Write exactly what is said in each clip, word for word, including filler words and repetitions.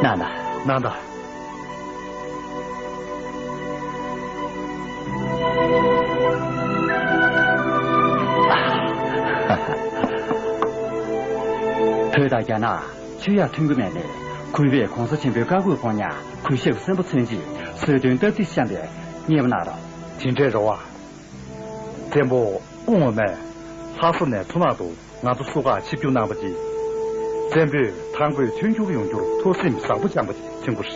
གནང་དང་། གནང་དང་། བོད་དང་རྒྱ་ནག་ཆུ་ཡག་མཐུན་གྱི་མེད་ནས། གུས་པས་གོང་ས་ཆེན་པོའི་བཀའ་བཀོད་དགོངས་གཉེར་གུས་ཞབས་གསོན་པོ་མཚོན་ཆེད་གསོལ་སྟོན་སྟབས་བདེ་བཤམས་པའི་མཉེས་པོ་གནང་རོགས། དེ་འདྲའི་རེ་བ། བཙན་པོ་སྐུ་ངོ་མས་ལྷ་ས་ནས་མཚོ་ནག་ཏུ་ང་ཚོ་བསུ་གར་ཆིབས་བསྒྱུར་གནང་པ་འདིས། བཙན་པོས་ཐང་རྒོད་མཐུན་འགྱུར་ཡོང་རྒྱུར་ཐུགས་སེམས་བཟང་པོ་བཅངས་པ་དེ་མཚོན་གྱི་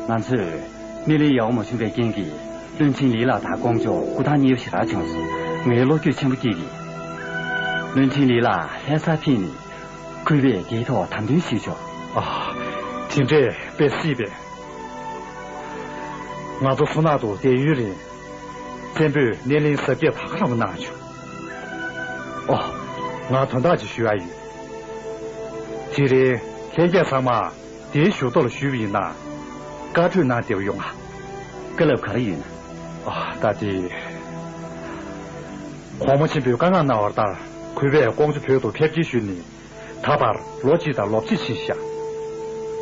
རེད། ང་ཚོས་སྣེ་ལེན་ཡག་པོ་མ་བྱུང་བའི་རྐྱེན་གྱིས། བློན་ཆེན་ལི་ལགས་དང་ཀོང་ཇོ་སྐུ་ཐང་གཉིས་པ་ཞེ་དྲག་བྱུང་སོང་། ངའི་བློ་འགྱོད་ཆེན་པོ་སྐྱེས་ཀྱིས། བློན་ཆེན་ལི་ལགས་ལྷ་སར་ཕེབས་ནས། གུས་པས་དེའི་ཐོག་དམ་འདུན་ཞུས་ཆོག་ཨ། དེ་འདྲས་དཔེ་སྲིད་པས། ང་ཚོ་མཚོ་ནག་ཏུ་བསྡད་ཡུན་རིང་། བཙན་པོས་སྣེ་ལེན་གཟབ་རྒྱས་ད་ག་རང་མོ་གནང་བྱུང་། ཨོ། ང་དོན་དག་ཅིག་ཞུ་ཡ་ཡོད། དེ་རིང་ལྷན་རྒྱས་ཚང་མ་དེའི་བཞུགས་ཐོག་ལ་བཞུགས་པ་ཡིན་ན། བཀའ་གྲོས་གནང་བདེ་པོ་ཡོང་ང་། བཀའ་སློབ་ག་རེ་ཡོད་ན། ཨ། ད་དེ། གོང་མ་ཆེན་པོས་བཀའ་མངགས་གནང་བ་ལྟར། གུས་པས་ཀོང་ཇོ་བོད་དུ་ཕེབས་སྐྱེལ་ཞུས་ནས། ད་བར་ལོ་གཅིག་དང་ལོ་གཅིག་ཕྱིན་བཞག་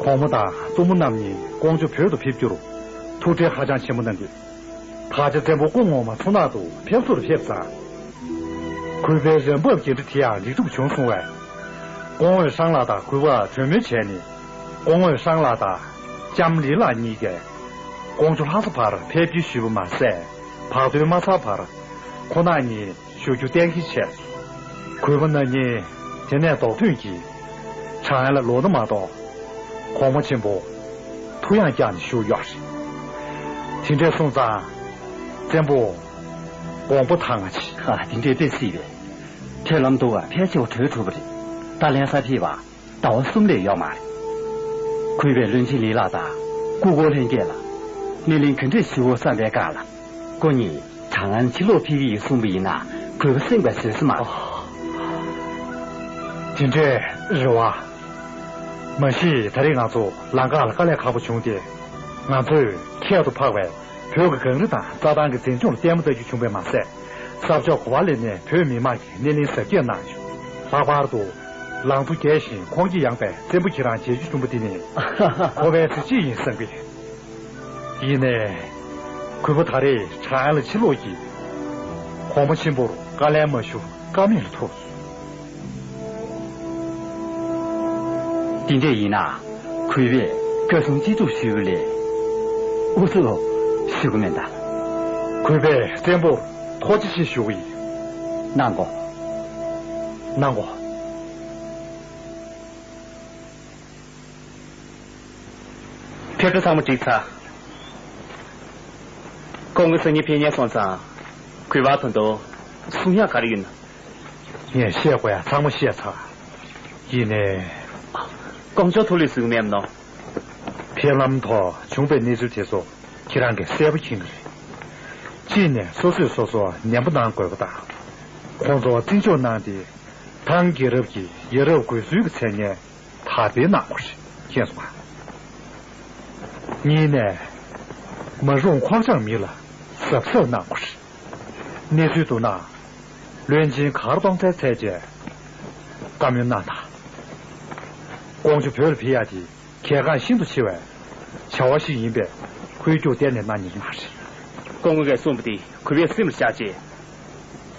གོང་མ་དང་བཙུན་མོ་རྣམ་གཉིས་ཀོང་ཇོ་བོད་དུ་ཕེབས་རྒྱུར་ཐུགས་ཁྲལ་ཧ་ཅང་ཆེན་པོ་གནང་གི། ད་ཆ་བཙན་པོ་སྐུ་ངོ་མ་མཚོ་ནག་ཏུ་ཕེབས་བསུར་ཕེབས་ཙང་། གུས་པའི་རང་འབབ་འགན་འཁྲི་དེ་ཡང་ལེགས་གྲུབ་བྱུང་སོང་བས། སྐུ་ངོ་ཧྲང་ལགས་དང་གུས་པ་གྲོས་མོལ་བྱས་ནས། སྐུ་ངོ་ཧྲང་ལགས་དང་ལྕམ་ལི་ལགས་གཉིས་ཀས་ཀོང་ཇོ་ལྷ་ས་བར་ཕེབས་སྐྱེལ་ཞུས་པ་མ་ཟད། བག་སྟོན་མ་ཚར་བར་ཁོང་རྣམ་གཉིས་བཞུགས་རྒྱུ་གཏན་འཁེལ་བྱས། གུས་པ་རྣམ་གཉིས་དེ་ནས་རྡོག་ཐོན་གྱིས་ཁྲང་ཨན་ལ་ལོག་ན་མ་གཏོགས། གོང་མ་ཆེན་པོ་ཐུགས་ཡང་བསྐྱངས་ནས་བཞུགས་ཡོད་རེད། དེ་འདྲས་སོང་ཙང་། བཙན་པོ་དགོངས་པ་དྭངས་ང་ཆེ། ཨ། དེ་འདྲས་དཔེ་སྲིད་པས། ཁྲལ་ལམ་འདུག་ག་ཕལ་ཆེ་བ་གྲོལ་ཐུབ་པ་རེད། ད་ལྷ་སར་ཕེབས་པ་ཟླ་བ་གསུམ་ལས་ཡོད་མ་རེད། གུས་པས་བློན་ཆེན་ལི་ལགས་དང་སྐུ་འཁོར་ལྷན་རྒྱས་ལ་སྣེ་ལེན་ག་འདྲས་ཞུ་དགོས་བསམ་པའི་སྒང་ལ། ཁོ་གཉིས་ཁྲང་ཨན་ཕྱིར་ལོག་ཕེབས་ཀྱི་ཡིན་གསུངས་པ་ཡིན་ན། གུས་པ་སེམས་ཁ་བཟོད་ས་མ་རེད། དེ་འདྲའི་རེ་བ། མ་གཞི་ད་རེས་ང་ཚོ་ལམ་ཁ་ལ་དཀའ་ལས་ཁག་པོ་བྱུང་སྟེ། ང་ཚོས་ཁྱད་དུ་འཕགས་པའི་བོད་ཀྱི་གངས་རི་དང་རྩྭ་ཐང་གི་མཛེས་ལྗོངས་ལ་ལྟད་མོ་ལྟ་རྒྱུ་བྱུང་བས་མ་ཟད། ས་ཕྱོགས་ག་བ་ལ་ནས་བོད་མི་མང་གིས་སྣེ་ལེན་གཟབ་རྒྱས་གནང་བྱུང་། ལྷག་པར་དུ། ལང་ཚོ་རྒྱས་ཤིང་ཁོང་ཁྲོ་ཡངས་པའི་བཙན་པོ་ཁྱེད་རང་མཇལ་རྒྱུ་བྱུང་བ་འདི་ནི། འཁོར་བའི་གཟི་བརྗིད་ཡིན་བསམ་གི། ཡིན་ནའི། གུས་པ་ད་རེས་ཁྲང་ཨན་ལ་ཕྱིར་ལོག་གིས། གོང་མ་ཆེན་པོར་བཀའ་ལན་མ་ཞུ་ཀ་མེད་ལ་ཐུག་འདི་འདྲས་ཡིན་ན། གུས་པས་བཀའ་གསུང་ཅི་ཐུབ་ཞུས་པ་ལས། ཨུ་ཚུགས་ཞུ་གི་མེད་ད། གུས་པས་བཙན་པོར་ཐུགས་རྗེ་ཆེ་ཞུ་གི་ཡིན། གནང་གོ། གནང་གོ། ཕེབས་འཕྲོ་ཚང་མ་འགྲིག་ཚར། སྐུ་ངོ་སང་ཉིན་ཕེབས་མཁན་སོང་ཙང་། གུས་པ་ད་དུང་གསུང་ཡག་ག་རེ་ཡོད་ན། ངས་བཤད་དགོས་ཡག་ཚང་མ་བཤད་ཚར། ཡིན་ནའི། ཀོང་ཇོ་ཐུགས་ལ་ཟིན་གྱི་མེད་ནོ། ཕེབས་ལམ་ཐོག་བྱུང་པའི་གནས་ཚུལ་དེ་ཚོ་ཁྱེད་རང་གིས་གསལ་པོ་མཁྱེན་གྱི་རེད། གཅིག་ནས་སོ་སོས་སོ་སོ་ནན་པོ་གནང་དགོས་པ་དང་། ཁོང་ཚོ་བརྩི་འཇོག་གནང་སྟེ། ཐང་རྒྱལ་རབས་ཀྱི་ཡ་རབས་དགོས་ཚུལ་གྱི་མཚན་སྙན་དར་སྤེལ་གནང་དགོས་རེད། མཁྱེན་སོང་ང་། གཉིས་ནས། མ་རུངས་ཁོག་བཅངས་མི་ལ་གཟབ་གཟབ་གནང་དགོས་རེད། གནས་ཚུལ་བསྡུ་ན། བློན་ཆེན་གར་གཏོང་སའི་ཚད་བཅས་བཀའ་མོལ་གནང་དང་། ཀོང་ཇོ་བོད་ལ་ཕེབས་ཡག་དེ་གལ་འགངས་ཤིན་ཏུ་ཆེ་བའི་བྱ་བ་ཞིག་ཡིན་པས་ཧུར་བརྒྱུགས་གཏན་ནས་གནང་ཉན་གྱི་མ་རེད། སྐུ་ངོ་གིས་གསུངས་པ་དེ་གུས་པས་སེམས་ལ་བཞག་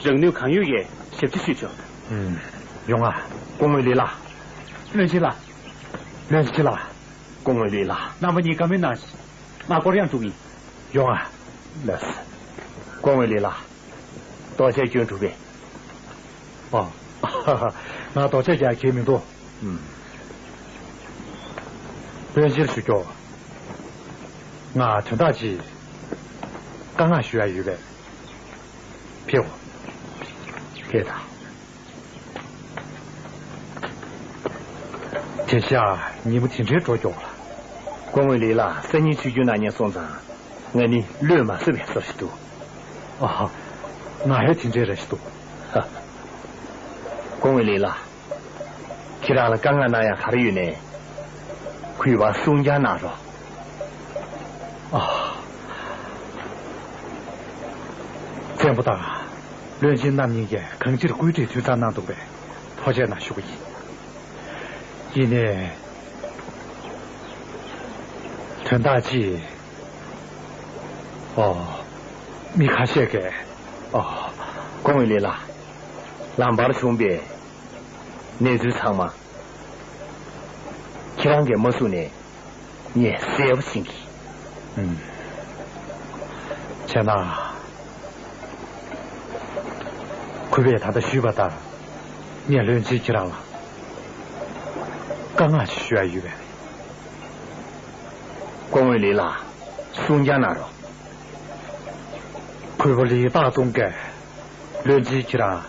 རྗེས། རང་ནུས་གང་ཡོད་ཀྱིས་ཞབས་ཕྱི་ཞུས་ཆོག་ཨུམ། ཡོང་ང་། སྐུ་ངོ་ལི་ལགས། བློན་ཆེན་ལགས། བློན་ཆེན་ལགས། སྐུ་ངོ་ལི་ལགས། རྣམ་པ་གཉིས་བཀའ་མོལ་གནང་ཞིག་ང་སྐོར་ཡང་འགྲོ་གི་ཡིན། ཡོང་ང་། ལགས་སོ། སྐུ་ངོ་ལི་ལགས། རྡོ་ཆས་སྐྱོན་གྲུབ་པས། ཨོ། ང་རྡོ་ཆས་རྒྱག་གི་མི་འདུག་ཨུམ། བློན་ཆེན་ཞུ་སྐྱོ། ང་དོན་དག་ཅིག་བཀའ་མངགས་ཞུ་ཡ་ཡོད་པས། ཕེབས། ཕེབས་དང་། དེང་སང་ཉིན་མོ་དེ་འདྲའི་འགྲོ་མགྱོགས་ལ། སྐུ་ངོ་ལི་ལགས་སང་ཉིན་ཆིབས་བསྒྱུར་གནང་མཁན་སོང་ཙང་། ང་ནི་བློས་མ་བཟོད་པའི་བཟོ་ཞིག་འདུག་ཨ། ང་ཡང་དེ་འདྲའི་རེ་ཞིག་འདུག་ཧ། སྐུ་ངོ་ལི་ལགས། ཁྱེད་རང་ལ་བཀའ་མངགས་གནང་ཡག་ག་རེ་ཡོད་ནའི། གུས་པར་གསུང་བསྐྱར་གནང་རོགས། ཨ། བཙན་པོ་དང་བློན་ཆེན་རྣམ་གཉིས་ཀས་གང་ཅིར་བཀོད་སྒྲིག་འཐུས་ཚང་གནང་འདུག་པས་ཐུགས་རྗེ་གནང་ཞུ་གི་ཡིན། ཡིན་ནའི། དོན་དག་ཅིག་ཨོ། མི་ཁ་ཤས་ཀྱིས། ཨོ། ཀོང་ཝེ་ལི་ལགས། ལམ་བར་བྱུང་བའི་གནས་ཚུལ་ཚང་མ་ཁྱེད་རང་གིས་མ་གསུངས་ནས་ངས་གསལ་པོ་ཤེས་ཀྱི། ཨུམ། བྱས་ན། གུས་པས་ད་ལྟ་ཞུས་པ་ལྟར། ངས་བློན་ཆེན་ཁྱེད་རང་ལ་བཀའ་མངགས་ཤིག་ཞུ་ཡ་ཡོད་པས། ཀོང་ཝེ་ལི་ལགས། གསུང་རྐྱང་གནང་རོགས། གུས་པ་ལི་ཏཱ་ཏུང་གིས་བློན་ཆེན་ཁྱེད་རང་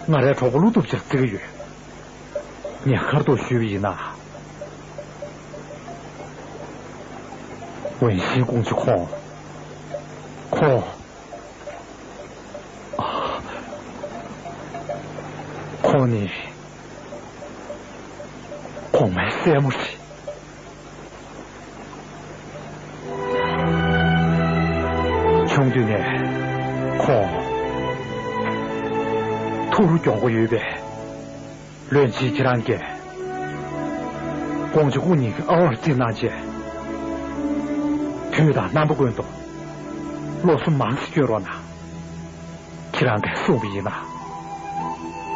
ང་རའི་གྲོགས་པོ་བློ་ཐུབ་ཅིག་བརྩི་གི་ཡོད། ངས་ཁ་རྡུང་ཞུས་པ་ཡིན་ན། ཝུན་ཤིན་ཀུང་ཅི་ཁོང་། ཁོང་། ཁོང་ནི་གོང་མའི་སྲས་མོ་རེད། ཆུང་དུས་ནས་ཁོང་ཐུགས་རུ་གྱོང་པོ་ཡོད་པས། བློན་ཆེན་ཁྱེད་རང་གིས་ཀོང་ཇོ་སྐུ་ཉིད་ཀྱི་ཨ་ཝར་བརྩིས་གནང་རྗེས། དུས་དང་རྣམ་པ་ཀུན་ཏུ་སློབ་གསོ་མང་ཙམ་སྐྱོན་རོགས་གནང་། ཁྱེད་རང་གིས་གསུངས་པ་ཡིན་ན།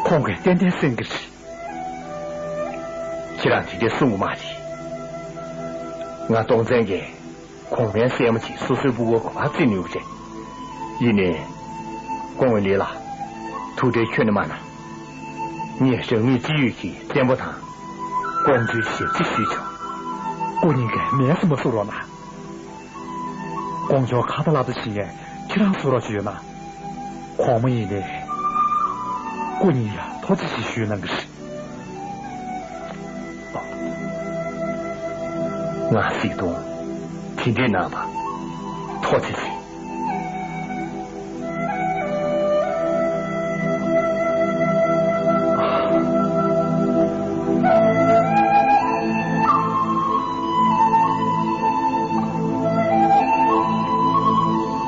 ཁོང་གིས་ཏན་ཏན་གསན་གྱི་རེད། ཁྱེད་རང་དེ་འདྲས་གསུང་གི་མ་རེད། ང་སྟོང་བཙན་གྱིས་གོང་མའི་སྲས་མོ་ཅིག་སོ་སོའི་ཕྲུ་གུར་ག་པར་བརྩི་ནུས་པ་རེད། ཡིན་ནའི། ཀོང་ཝེ་ལི་ལགས། ཐུགས་ཁྲལ་ཁྱོན་ནས་མ་གནང་། ངས་རང་ཉིད་ཅི་ཡོད་ཀྱིས་བཙན་པོ་དང་། ཀོང་ཇོའི་ཞབས་ཕྱི་ཞུས་ཆོག་ཀུན་སྙིང་གིས་མེད་ཟེར་མ་གསུང་རོགས་གནང་། ཀོང་ཇོ་ཁ་ཏ་ལག་ཏུ་བྱིན་ཡས་ཁྱེད་རང་བཟོ་རོགས་ཞུས་ཡོད་ན། གོང་མ་ཡིན་ནའི། སྐུ་ཉིད་ལ་ཐུགས་རྗེ་ཆེ་ཞུས་གནང་གི་རེད། ང་གཟིགས་མཐོང་། དེ་འདྲའི་གནང་བ་ཐུགས་རྗེ་ཆེ།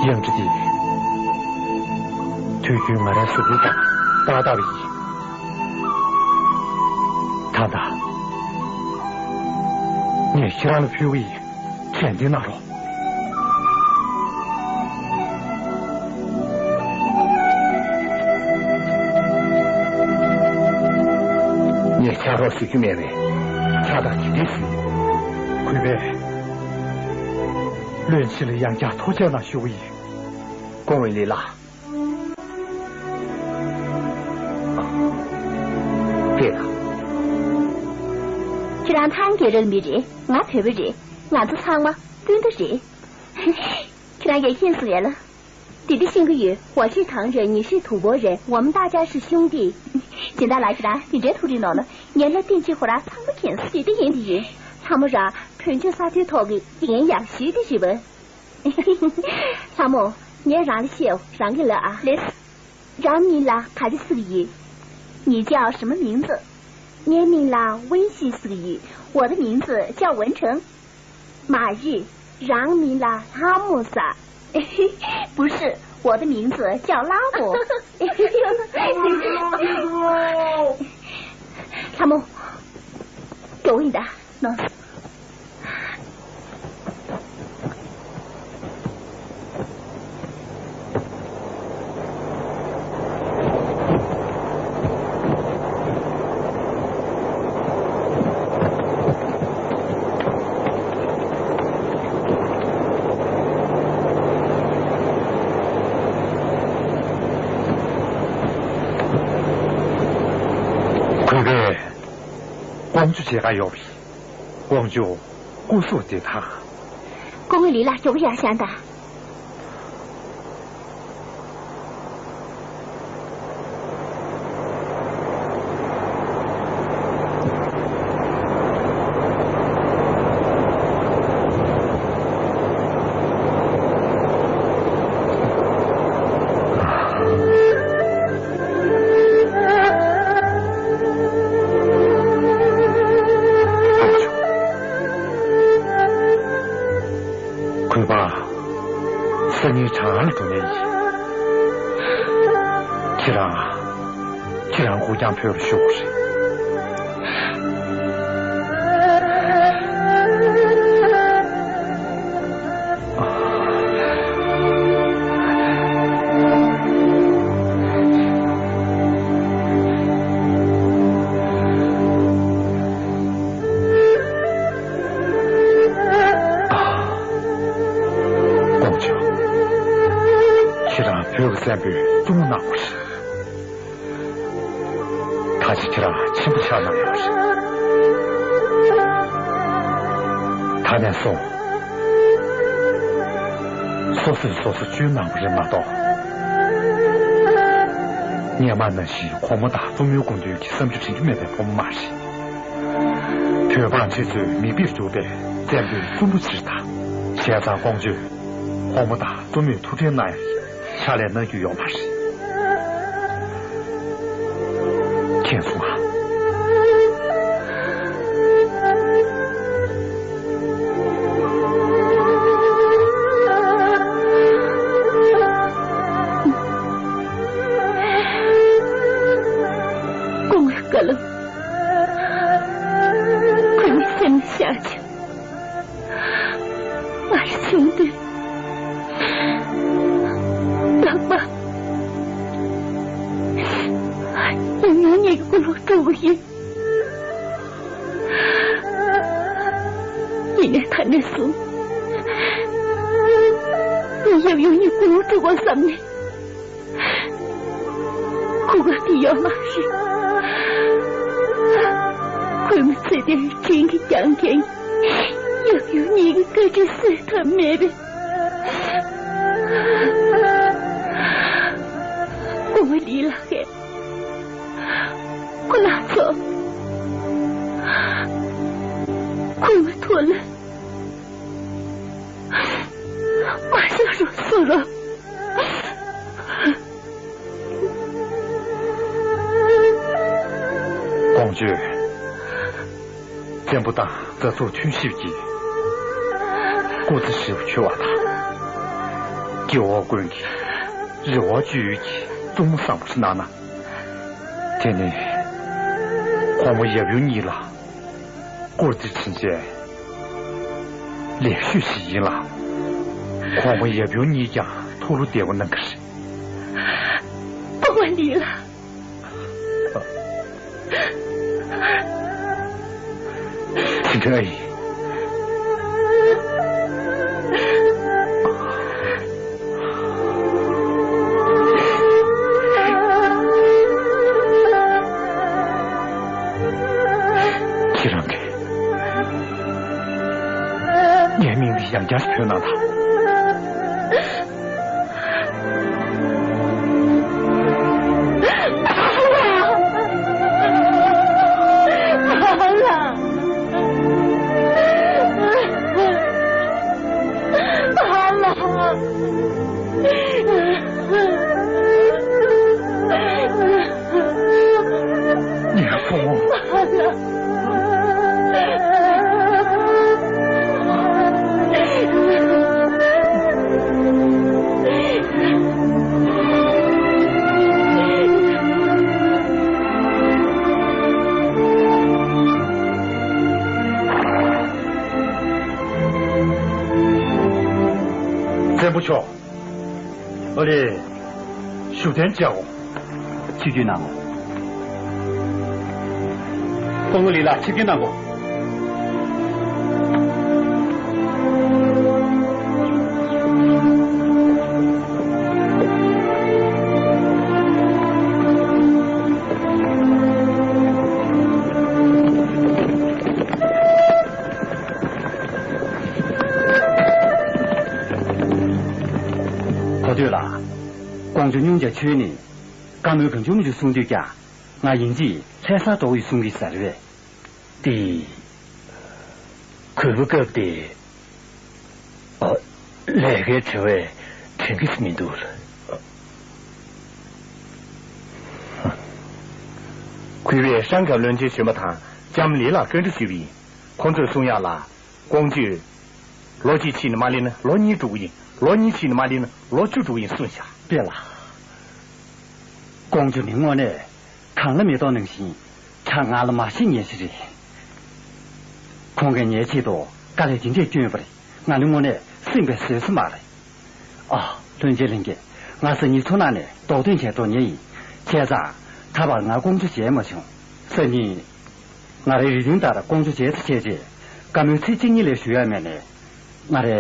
གཡང་ཁྲི་འདི། དུས་རྒྱུན་ང་རའི་གཟུགས་པོའི་སྟེང་ཏག་ཏག་ཡིན། ད་ལྟ། ངས་ཁྱེད་རང་ལ་ཕུལ་གྱི་ཡིན། དྲན་རྟེན་གནང་རོགས། ངས་ཕྱག་རོགས་ཞུ་རྒྱུ་མེད་པས། ཕྱག་དང་ཇི་འདྲའི་ཞུ། གུས་པས། བློན་ཆེན་ལ་ཡང་བསྐྱར་ཐུགས་རྗེ་གནང་ཞུ་གི་ཡིན། ཀོང་ཝེ་ལི་ལགས། ཁྱེད་རང་ཐང་གི་རིགས་མི་རེད། ང་བོད་པ་རེད། ང་ཚོ་ཚང་མ་སྤུན་ཟླ་རེད། ཁྱེད་རང་གིས་མཁྱེན་སོང་ངས་ལ། དེ་འདྲ་ཤེས་ཀྱི་ཡོད། 我是唐人，你是吐蕃人，我们大家是兄弟。 སྦྱིན་བདག་ལགས། ཁྱེད་རང་དེ་འདྲའི་ཐུགས་རིག་གནང་ན། ངས་ལྷ་བསྟན་ཆེ་ཁོ་རང་ཚང་མ་མཁྱེན་སོང་། དེ་འདྲ་ཡིན་དེ་ཡིན། ལྷ་མོ་རང་བོད་ཆས་ས་མཐོའི་ཐོག་གི་དགེ་རྒན་ཡག་ཤོས་དེ་རེད་པ། ལྷ་མོ། ངས་རང་ལ་བཤད། རང་གིས་ལབ་ཨ། ལེགས། རང་མིང་ལ་ག་རེ་ཟེར་གྱི་ཡོད། 你叫什么名字？ ངའི་མིང་ལ་ཝུན་ཤིན་ཟེར་གྱི་ཡོད། 我的名字叫文成。 མ་རེད། རང་མིང་ལ་ལྷ་མོ་ཟེར། 不是，我的名字叫拉姆。 ལྷ་མོ། འགྲོ་གི་ཡིན་ད། ནོ། གུས་པས། ཀོང་ཇོ་མཇལ་ཁ་ཡོང་བས། ཀོང་ཇོ། སྐུ་གཟུགས་བདེ་ཐང་། ཀོང་ཝེ་ལི་ལགས། མགྱོགས་པོ་ཡར་བཞེངས་དང་། གུས་པ། སང་ཉིན་བྱང་ལ་འགྲོ་ངེས་ཡིན། ཁྱེད་རང་། ཁྱེད་རང་སྒུག་རྐྱང་ཕུལ་རོགས་ཞུ་དགོས་རེད། གནང་བ་རེད། ད་ཅི་ཁྱེད་རང་ཆེན་པོ་ཆགས་གནང་ཡོད་རེད། ད་ནས་བཟུང་སོ་སོས་སོ་སོ་བཅོས་གནང་བ་རེད་མ་གཏོགས། སྔོན་མ་ནང་བཞིན་གོང་མ་དང་བཙུན་མོའི་སྐུ་མདུན་གྱི་བསམ་ཚུལ་དྲན་རྒྱུ་མེད་པའི་བུ་མོ་མ་རེད། བོད་འབངས་ཁྲི་ཚོས་མིག་དཔེར་གྱུར་པའི་བཙན་པོའི་བཙུན་པོ་ཅིག་དང་། བྱས་ཙང་ཀོང་ཇོས་གོང་མ་དང་བཙུན་མོས་ཐུགས་ཁྲལ་གནང་ཡག་གི་ཕྱག་ལས་གནང་རྒྱུ་ཡོད་མ་རེད། མཁྱེན་སོང་ཨ། སྐུ་ངོ་བཀའ་བློན། ཁོས་མི་སེམས་ཤར་ཆེ། ང་རང་ཆུང་དུས་རྟག་པར་ཡབ་ཡུམ་གཉིས་ཀྱི་སྐུ་ལུང་དཀྲུགས་པ་ཡིན། ཡིན་ནའི་ད་ནས་བཟུང་ངས་ཡབ་ཡུམ་གཉིས་སྐུ་ལུང་དཀྲུག་དགོས་བསམ་ནས། གོ་སྐབས་དེ་ཡོད་མ་རེད། གུས་མོ་ཚེ་འདིར་དྲིན་གྱིས་བསྐྱངས་མཁན་ཡབ་ཡུམ་གཉིས་ཀྱི་བཀའ་དྲིན་གསོས་ཐབས་མེད་པས། སྐུ་ངོ་ལི་ལགས། ཁོ་རང་ཚོ་གུས་མོའི་ཐུགས་ལ་མ་ཤོར་རོགས་གསུང་རོགས། ཀོང་ཇོས། བཙན་པོ་དང་མཛའ་གཙུག་མཐུན་གཤིབ་ཀྱིས་སྐུ་ཚེ་ཧྲིལ་པོ་འཁྱོལ་བ་དང་། སྐྱེ་བོ་ཀུན་གྱི་རེ་བ་བཅོལ་ཡུལ་གྱི་བཙུན་མོ་བཟང་པོ་ཞིག་གནང་ན། དེ་ནི་གོང་མ་ཡབ་ཡུམ་གཉིས་ལ་བཀུར་སྟི་དྲིན་ཆེན་ལེགས་ཤོས་ཤིག་ཡིན་ལ། གོང་མ་ཡབ་ཡུམ་གཉིས་ཀྱང་ཐུགས་བློ་བདེ་པོ་གནང་གི་རེད། སྤོབས་པ་ལི་ལགས། ཚེ་འཕེལ་ཨ་ཡེ། ཁྱེད་རང་གིས་ངའི་མིང་འདི་ཡང་བསྐྱར་ཞིག་ཐོས་གནང་དང་། ངའི་བུ་མོ། བཙན་པོ་མཆོག་ཨོ་ལེ། བཞུགས་གདན་བཅའ་འོ། ཆིབས་བསྒྱུར་གནང་ངོ་། སྤོ་ལོ་ལི་ལགས་ཆིབས་བསྒྱུར་གནང་གོ། ཐོ་ཐོས་ལགས། ཀོང་ཇོ་སྙུང་རྒྱ་ཆོད་ནས་བཀའ་མོལ་གང་བྱུང་མང་བྱུང་གསུང་དུས་ཀྱང་ང་ཡིན་གཅིག་ལྷ་སར་འགྲོ་ཡི་གསུང་གི་ཟེར་བས། དེ། གུས་པ་སྐབས་དེ། ཨ། ལས་ཀའི་དྲི་བས་དྲན་གྱིས་མི་འདུག་ལ། གུས་པས་ཧྲང་ཀ་བློན་ཆེན་གཞོན་པ་དང་ལྕམ་ལི་ལགས་བཀའ་འདྲི་ཞུས་པ་ཡིན། ཁོང་ཚོས་གསུང་ཡག་ལ། ཀོང་ཇོས། ལོ་གཅིག་ཕྱིན་ནས་མ་སླེབས་ན་ལོ་གཉིས་འགྲོ་གི་ཡིན། ལོ་གཉིས་ཕྱིན་ནས་མ་སླེབས་ན་ལོ་བཅུ་འགྲོ་གི་ཡིན་གསུངས་ཤག་དཔེ་ལ། ཀོང་ཇོ་ནི་དངོས་གནས་གངས་ལ་མེ་ཏོག་ནང་བཞིན་ཁྲག་ངར་ལ་མ་ཤི་ཉེན་ཞིག་རེད། ཁོང་གིས་ངའི་ཆེད་དུ་དཀའ་ལས་ཇི་འདྲས་བསྐྱོན་པ་རེད། ང་ནི་དངོས་གནས་སེམས་པའི་བཟོད་ས་མ་རེད། ཨ། བློན་ཆེན་ལྷན་རྒྱས། ང་སང་ཉིན་མཚོ་ནང་ནས་རྡོག་ཐོན་བྱས་འགྲོ་མཁན་ཡིན། བྱས་ཙང་ད་བར་ང་ཀོང་ཇོ་མཇལ་མ་བྱུང་། སང་ཉིན་ང་རའི་རེ་འདུན་ལྟར་ཀོང་ཇོ་མཇལ་དུ་བྱས་རྗེས་བཀའ་མོལ་ཚིག་གཅིག་གཉིས་ལས་ཞུ་ཡ་མེད་ནས། ང་རའི་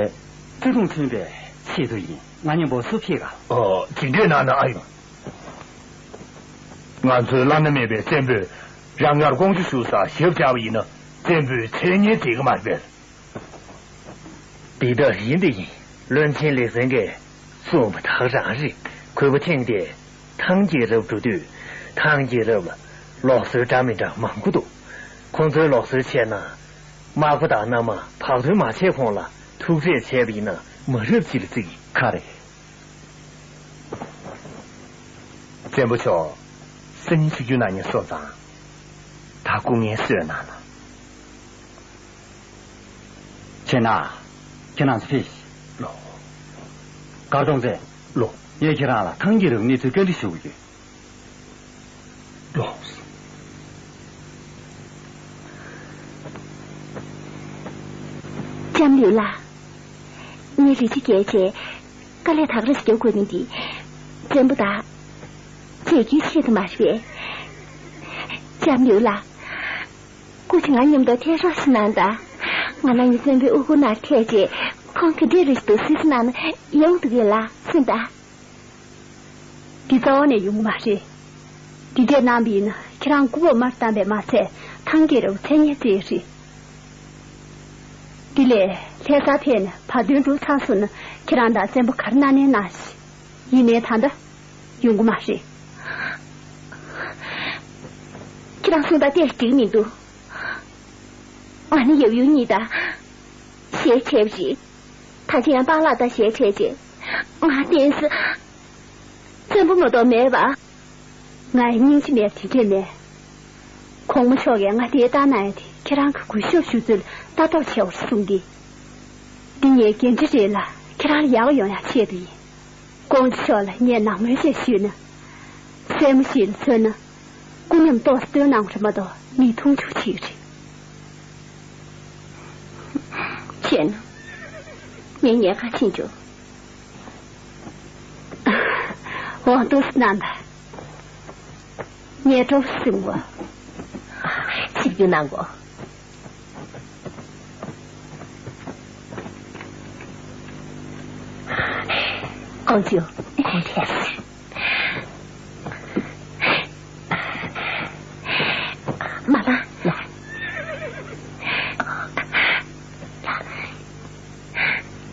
བརྩེ་དུང་མཚོན་པའི་ཆེད་དུ་ཡིན། ང་མཉམ་པོ་བསུ་ཕྱིས་ག་ཨོ། ཇི་འདྲས་གནང་ན་ཨ་ཡོང་། ང་ཚོའི་བླ་ན་མེད་པའི་བཙན་པོས་རང་ཡར་ཀོང་ཇོ་བཞུགས་སར་ཞབས་བཅགས་པ་ཡིན་ན་བཙན་པོའི་མཚན་སྙན་འགྲིག་གི་མ་རེད་པས། འདི་ལྟར་ཡིན་འདི་ཡིན། བློན་ཆེན་ལེགས་བཙན་གྱིས་གསུངས་པ་དག་རང་རེད། གུས་པ་ཐེངས་འདིར་ཐང་རྒྱལ་རབས་འགྲོ་དུས་ཐང་རྒྱལ་རབས་ལ་ལུགས་སྲོལ་འདྲ་མི་འདྲ་མང་པོ་འདུག་ཁོང་ཚོའི་ལུགས་སྲོལ་བྱས་ན། དམག་པ་དང་མནའ་མ་བག་སྟོན་མ་བྱས་གོང་ལ་ཐུག་འཕྲད་བྱས་པ་ཡིན་ན་མ་རབས་ཅིག་ལ་བརྩི་གི། ག་རེ། བཙན་པོ་མཆོག་སང་ཉིན་ཆིབས་བསྒྱུར་གནང་མཁན་སོང་ཙང་། ད་སྐུ་ངལ་གསོས་གནང་ལ། ཁྱེད་ན། ཁྱེད་རང་ཚོ་ཕེབས་ཤིག་ལོ། སྐར་གདོང་མཛེས། ལོ། ངས་ཁྱེད་རང་ལ་ཐང་རྒྱལ་རབས་གནས་ཚུལ་བཀའ་འདྲི་ཞུ་གི་ཡོད། ལོ། ལྕམ་ལུས་ལགས། ངས་རི་ཆུ་བརྒལ་བྱས། དཀའ་ལས་དག་ར་ཞིག་རྒྱག་དགོས་ནི་འདི། བཙན་པོ་དང་། མཛད་རྒྱུའི་ཆེད་དུ་མ་རེད་པས། ལྕམ་ལུས་ལགས། སྐུ་མཁྱེན་ང་མཉམ་དུ་ཐད་རོགས་ཤིག་གནང་དང་། ང་རང་གཉིས་བཙན་པོའི་དབུ་གུར་ནང་ཐད་རྗེས་ཁོང་ག་འདྲས་རེད་འདུག་སེ་སེ་གནང་ན་ཡོང་འདུག་གས་ལགས་སེམས་དང་། འདི་རྩ་བ་ནས་ཡོང་གི་མ་རེད། འདི་འདྲས་གནང་བ་ཡིན་ན་ཁྱེད་རང་སྐུ་འབོད་མར་བཏང་བས་མ་ཚད་ཐང་རྒྱལ་རབས་མཚན་སྙན་བརྗེད་རེད། འདི་ལས་ལྷ་སར་ཕེབས་ནས་བར་དོན་འགྲུབ་ཚར་སོང་ན་ཁྱེད་རང་དང་བཙན་པོ་ག་རེ་གནང་ནའི་གནང་ཞིག་ཡིན་ནའི་ད་ལྟ་ཡོང་གི་མ་རེད། ཁྱེད་རང་གསུངས་པ་ཏོག་ཙམ་འགྲིག་མི་འདུག་ང་ནི་ཡབ་ཡུམ་གཉིས་དང་ཞལ་ཕྱེ་བ་རེད། ད་ཅི་ཡང་པཱ་ལགས་དང་ཞལ་ཕྱེ་རྗེས་ང་བསྟན་ས་བཙན་པོ་མ་གཏོགས་མེད་པ། ང་ཡི་སྙིང་རྗེ་མེད་པ་དེ་འདྲས་མེད། གོང་མ་མཆོག་གིས་ང་དེ་ལྟ་གནང་ཡ་དེ་ཁྱེད་རང་གི་གུས་ཞབས་ཞུ་ཚུལ་ལ་ལྟ་རྟོག་བྱེད་པར་གསུངས་ཏེ། འདི་ངའི་འགན་འཁྲི་རེད་ལ་ཁྱེད་རང་ལ་ཡག་ཡོང་ཡ་ཆེད་དུ་ཡིན། ཀོང་ཇོ་མཆོག་ལ་ངས་ནང་མོལ་ཅིག་ཞུས་ན། སྲས་མོ་ཞིག་ལ་མཚོན་ན། སྐུ་ཉམས་ཏོག་ཙམ་སྟོན་གནང་བ་རེད་མ་གཏོགས་མིག་མཐོང་ཆུང་བྱེད་ཀྱི་རེད། བྱས་ན། ངས་ཉེན་ཁ་ཕྱིན་ཆོག་འོ་འདུག་སེ་གནང་དང་། ངས་སྤྲོ་པོ་ཟིན་གོ། ཆིབས་བསྒྱུར་གནང་གོ། ཀོང་ཇོ། ཁོང་ཐད། མ་ལ། ལ།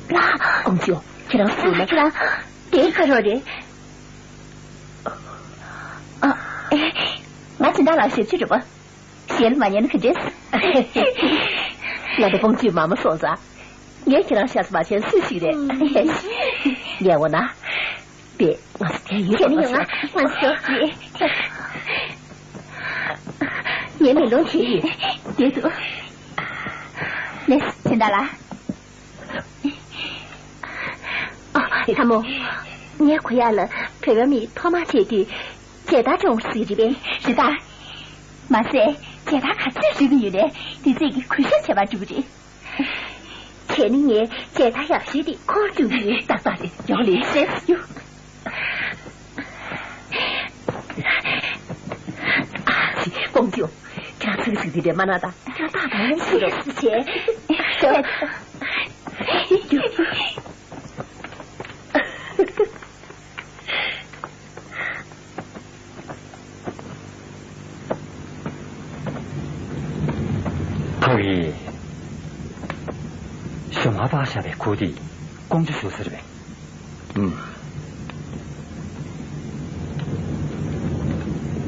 ལ། ཀོང་ཇོ། ཁྱེད་རང་སུ་ན། ཁྱེད་རང་དེའི་ཁ་རོག་རེད། ཨ། ཨེ། ང་སྦྱིན་བདག་ལགས་ཞབས་ཕྱི་རེད་པ། ཞལ་མ་ཉན་ག་འདྲས། ང་དང་ཀོང་ཇོའི་མ་མ་སོང་ཙང་། ངས་ཁྱེད་རང་ཤ་ཚ་མ་བྱས་སུ་ཞིག་རེད། ངས་འོ་ན། པས་ང་ཚོ་དེ་ཡིན་ཁྱེད་ནི་ཡོང་ང་ང་ཚོ་རེད། ངའི་མེ་ལོང་དེ་ཡིན། དེ་དུ། ལེ་སྦྱིན་བདག་ལགས། ཨ། ལྷ་མོ། ངས་གོ་ཡག་ལ་བོད་པ་མིས་ཐོག་མར་བྱས་དུས་མཇལ་དར་སྒྲོན་ཟེར་རེད་པས། རེད་ད། མ་ཟད་མཇལ་དར་ག་ཚོད་རིག་གི་ཡོད་ནའི་དེ་ཚོས་ཀྱིས་གུས་ཞབས་བྱས་པ་འགྲིག་གི་རེད། བྱས་ནས་ངས་མཇལ་དར་ཡག་ཤོས་དེ་ཁོར་སྤྲོད་ཀྱི་ཡོད། ཏག་ཏག་རེད། ཡག་ལེ་ཤ་ཡོད། ཀོང་ཇོ། ཁྱེད་རང་ཚིག་ཚིག་དེ་འདྲས་མ་གནང་དང་། ཁྱེད་རང་ཏག་ཏག་ཡིན་ཟེར་རོགས། བྱས། ཕ་གི་ཞོ་མ་པགས་བཞག་པའི་གུར་དེ་ཀོང་ཇོ་བཞུགས་ས་རེད་པས། ཨུམ།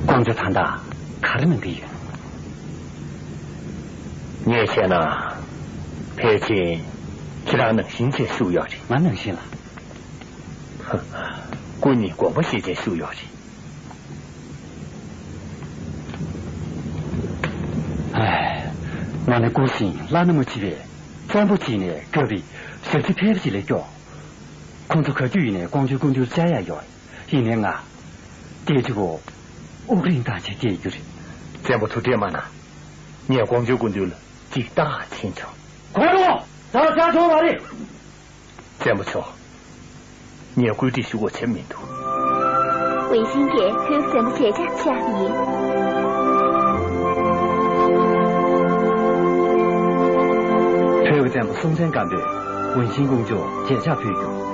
ཀོང་ཇོ་ད་ལྟ་ག་རེ་གནང་གི་ཡོད། ངས་བྱས་ན་ཕལ་ཆེར་ཁྱེད་རང་ནང་བཞིན་བྱས་བཞུགས་ཡོད་རེད། ང་ནང་བཞིན་ལ། ཧ། སྐུ་ཉིད་དགོངས་པ་བཞེས་བྱས་བཞུགས་ཡོད་རེད། ཨེ། ང་ནི་སྐུ་ཞིང་བླ་ན་མ་མཆིས་པའི་བཙན་པོ་ཅིག་ནས་བཀབ་པའི་ཞབས་ཕྱི་ཕལ་པ་ཅིག་ལས་སྐྱོ། ཁོང་ཚོ་ག་དུས་ཡིན་ནའི་ཀོང་ཇོའི་སྐུ་མདུན་བཅར་ཡག་ཡོད། ཡིན་ནའི་ང་། དེ་གཅིག་པོ་དབུགས་རིང་བཏང་བྱས་བསྡད་རྒྱུ་རེད། བཙན་པོ་ཐུགས་ཁྲལ་མ་གནང་། ངས་ཀོང་ཇོའི་སྐུ་མདུན་ལ་ཅིག་ལྟ་ག་ཕྱིན་ཆོག་ཁོང་ཁྲོ་ད་ལྟ་ཆོག་མ་རེད། བཙན་པོ་མཆོག་ངས་བཀོད་སྒྲིག་ཞུ་དགོས་བྱས་མི་འདུག་ཝུན་ཤིན་གྱིས་ཁོའི་བཙན་པོ་མཇལ་ཕྱག་བཅར་ཡིན། བོད་ཀྱི་བཙན་པོ་སྲོང་བཙན་སྒམ་པོས་ཝུན་ཤིན་ཀོང་ཇོར་མཇལ་ཕྱག་ཕུལ་རྒྱུ།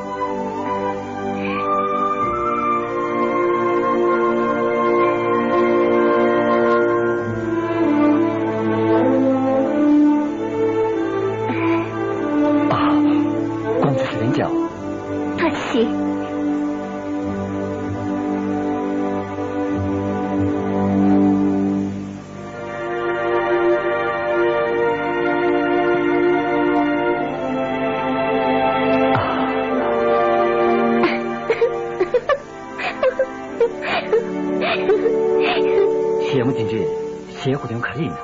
ཡིན།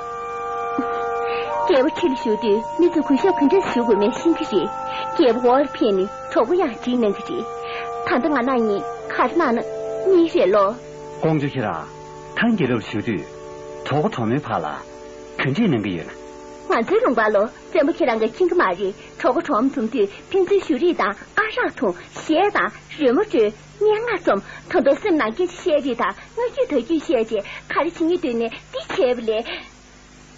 རྒྱལ་པོ་ཁྲི་ལ་བཞུགས་དུས་མི་ཚོས་གུས་ཞབས་ག་འདྲས་ཞུ་དགོས་མེད་ཤེས་ཀྱི་རེད། རྒྱལ་པོ་འོག་ལ་ཕེབས་ནས་གྲོགས་པོ་ཡང་བསྒྲིགས་གནང་གི་རེད། ད་ལྟ་ང་རང་གཉིས་ག་རེ་གནང་ན་གཉིས་རེད་ལོ། ཀོང་ཇོ་ཁྱེད་རང་ཐང་རྒྱལ་རབས་ལ་བཞུགས་དུས་གྲོགས་པོ་གྲོགས་མོའི་བར་ལ་ག་འདྲས་གནང་གི་ཡོད་ན། ང་ཚོའི་ལུང་པ་ལོ། བཙན་པོ་ཁྱེད་རང་གིས་མཁྱེན་གྱི་མ་རེད། གྲོགས་པོ་གྲོགས་མོ་འཛོམས་དུས་ཕན་ཚུན་གཞུ་རིས་དང་ཨ་རག་འཐུང་། གཞས་དང་རོལ་མོ་དཀྲོལ། སྙན་ངག་རྩོམ། ད་དུང་སེམས་ནང་སྐད་ཆ་བཤད་རིས་དང་སྔ་རྒྱུད་ད་རྒྱུད་བཤད་རྗེས་ག་རེ་བྱེད་སྙིང་འདོད་ནས་འདི་བྱས་པ་ལས།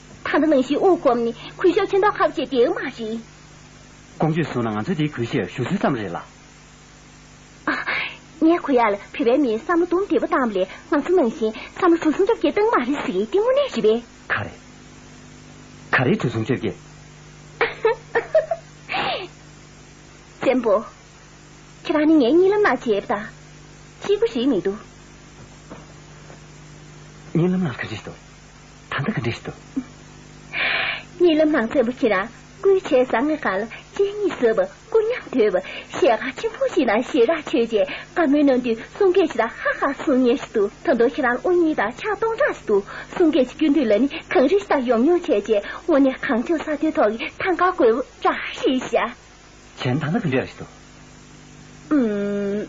ད་ལྟ་ནང་བཞིན་དབུགས་བསྒོམས་ནས་གུས་ཞབས་མཁྱེན་རྟོགས་ཁ་པོ་བྱས་བསྡད་ཀྱི་མ་རེད། ཀོང་ཇོས་གསུངས་ན་ང་ཚོས་དེའི་གུས་ཞབས་ཞུ་སྲོལ་ཙམ་རེད་ལ། ཨ། ངས་གོ་ཡག་ལ་བོད་པའི་མིས་བསམ་བློ་དུམ་བདེ་པོ་བཏང་བ་ལས་ང་ཚོ་ནང་བཞིན་བསམ་བློ་གྲུ་གསུམ་བཅོ་བརྒྱད་བཏང་མ་རེད་ཟེར་གྱི་འདི་དངོས་གནས་རེད་པས། ག་རེ། ག་རེ་གྲུ་གསུམ་བཅོ་བརྒྱད། བཙན་པོ། ཁྱེད་རང་ནི་ངའི་གཉིད་ལམ་ནང་བྱས་པ་དང་གཅིག་པ་རེད་མི་འདུག་གཉིད་ལམ་ནང་ག་འདྲས་འདུག་ད་ལྟ་ག་འདྲས་འདུག་གཉིད་ལམ་ནང་བཙན་པོ་ཁྱེད་རང་སྐུའི་ཆས་བཟང་ངན་སྒང་ལ་སྤྱན་གཉིས་གཟབ་པ། སྐུ་ཉམས་དོད་པ། ཞལ་དཀར་ཆེན་པོ་ཞིག་དང་ཞལ་རས་ཆོད་རྗེས་བཀའ་མོལ་གནང་དུས་གསུང་སྐད་ཅིག་དང་ཧ་ཧ་གསུང་མཁན་ཞིག་འདུག་ད་དུང་ཁྱེད་རང་དབུ་བརྙེས་དང་ཕྱག་སྟོང་ཕྲག་ཞིག་འདུག་གསུང་སྐད་ཅིག་སྐྱོན་དུས་ལ་ནི་གངས་རི་ཞིག་དང་ཡོམ་ཡོམ་བྱས་རྗེས་དངོས་གནས་གངས་ལྗོངས་ས་མཐོའི་ཐོག་གི་ཐང་དཀར་རྒོད་པོ་འདྲ་ཞིག་ཤག་གཞན་ད་ལྟ་ག་འདྲ་ཞིག་འདུག་ཨུམ།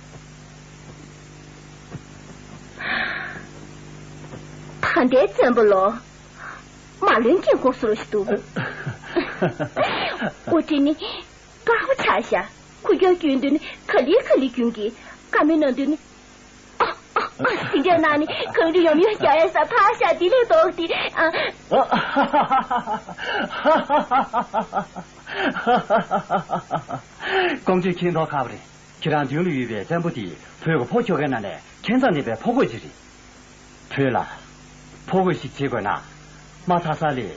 ད་ལྟའི་བཙན་པོ་ལོ། མ་ལོན་གྱིན་གོ་སོ་རོ་ཞིག་འདུག་དབུ་ཁྲིད་ནི་དཀར་པོ་ཆགས་ཤག་ཁུ་རྒྱག་རྒྱུན་དུ་ནི་ག་ལེ་ག་ལེ་རྒྱུན་གྱི་བཀའ་མོལ་གནང་དུས་ནི། ཨ་ཨ་ཨ་དེ་འདྲ་གནང་ནི་གངས་རི་ཡོམ་ཡོམ་རྒྱག་ཡ་ས་ཕར་ཤག་དེ་ལས་ལྡོག་སྟེ། ཨ། ཀོང་ཇོས་མཁྱེན་རྟོགས་ཁ་པོ་རེད། ཁྱེད་རང་མདུན་ལ་ཡོད་པའི་བཙན་པོ་དེ་བོད་ཀྱི་ཕོ་ཁྱོ་གའི་ནང་ནས་ཁྱད་མཚར་ལྡན་པའི་ཕོ་རྒོད་ཅིག་རེད། བོད་ལ་ཕོ་རྒོད་ཞིག་བྱེད་དགོས་ན་མ་ཐ་ས་ལས་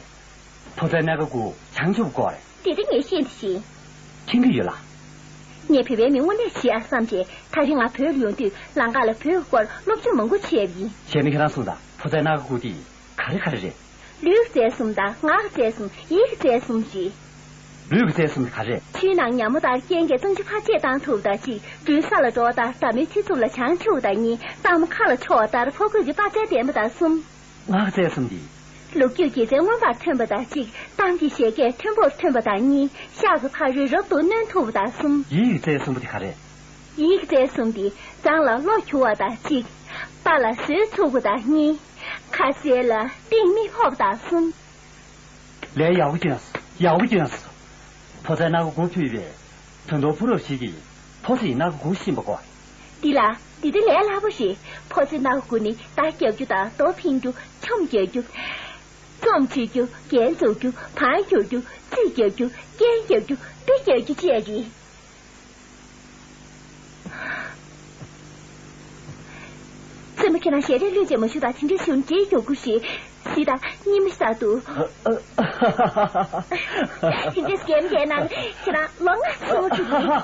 ཕོ་རྩལ་སྣ་ཁ་དགུ་བྱང་ཆུབ་དགོས་རེད། དེ་ད་ངས་ཤེས་འདི་ཤེས། མཁྱེན་གྱི་ཡོད་ལ། ངས་བོད་པའི་མི་དངོས་གནས་བྱེད་ཡ་བསམ་བྱས་ད་རིང་ང་བོད་ལ་ཡོང་དུས་ལམ་ཁ་ལ་བོད་ཀྱི་སྐོར་སློབ་སྦྱོང་མང་པོ་བྱས་པ་ཡིན། གཞས་མི་ཁྱེད་རང་གསུངས་དང་ཕོ་རྩལ་སྣ་ཁ་དགུ་དེ་ག་རེ་ག་རེ་རེད། ལུས་ཀྱི་རྩལ་གསུམ་དང་ངག་གི་རྩལ་གསུམ་ཡིད་ཀྱི་རྩལ་གསུམ་རེད། ལུས་ཀྱི་རྩལ་གསུམ་དེ་ག་རེ་རེད། ཆུའི་ནང་ཉ་མོ་ལྟར་རྐྱེན་གྱིས་གཙང་ཆུ་ཕར་ཆེར་བཏང་ཐུབ་པ་དང་གཅིག་སྦྲུལ་ས་ལ་འགྲོ་བ་ལྟར་འདབ་མའི་ཐིག་ཚུབ་ལ་བྱང་ཆུབ་པ་དང་གཉིས་སྟག་མོ་མཁའ་ལ་འཕྱོ་བ་ལྟར་ཕོ་རྒོད་ཀྱི་དཔའ་རྩལ་ལྡན་པ་དང་གསུམ། ངག་རྩལ་གསུམ་འདི། ལོ་རྒྱུས་དགེ་མཚན་མངོན་པར་ཐོན་པ་དང་གཅིག་གཏམ་གྱི་བཞད་གད་མཐོན་པོར་ཐོན་པ་དང་གཉིས་ཤག་གི་ཕ་རོལ་རབ་ཏུ་གནོན་ཐུབ་པ་དང་གསུམ། ཡིད་ཀྱི་རྩལ་གསུམ་པོ་དེ་ག་རེ་རེད། ཡིད་ཀྱི་རྩལ་གསུམ་འདི་བཟང་ལ་བློ་འགྱུར་བ་དང་གཅིག་དཔའ་ལ་བཟོད་ཚུགས་པ་དང་གཉིས། ཁ་ཟས་ལ་གཏིང་མི་ཕོག་པ་དང་གསུམ། ལས་ཡག་པོ་སྐྱོན་སོང་། ཡག་པོ་སྐྱོན་སོང་། ཕོ་རྩལ་སྣ་ཁ་དགུ་ཕུལ་བས། དོན་དུ་ཕུ་རབ་ཞིག་གིས་ཕོ་རྩལ་སྣ་ཁ་དགུ་ཤེས་པ་དགོས། འདི་ལ་འདི་དེ་ལས་སླ་པོ་ཞིག་ཕོ་རྩལ་སྣ་ཁ་དགུ་ནི་མདའ་རྒྱག་རྒྱུ་དང་རྡོ་འཕེན་རྒྱུ། ཆོམ་རྒྱག་རྒྱུ། རྩོམ་བྱེད་རྒྱུ། རྒྱན་རྫོགས་རྒྱུ། བང་རྒྱག་རྒྱུ། རྩིས་རྒྱག་རྒྱུ། རྐན་རྒྱག་རྒྱུ། སྤུ་རྒྱག་རྒྱུ་བཅས་རེད། བཙུན་མོ་ཁྱེད་རང་ཞལ་རས་ལྷོད་བྱས་མ་བཞུགས་དང་དེ་འདྲས་བཞུགས་ན་འདྲེ་མགྱོགས་པོ་ཞིག་གཟིགས་དང་གཉིད་མ་ཤར་འདུག་དེ་འདྲས་སྐྱེམས་བྱས་ན་ཁྱེད་རང་ལོ་ལྔ་སྲིང་མོ་འགྲོ་གི་རེད།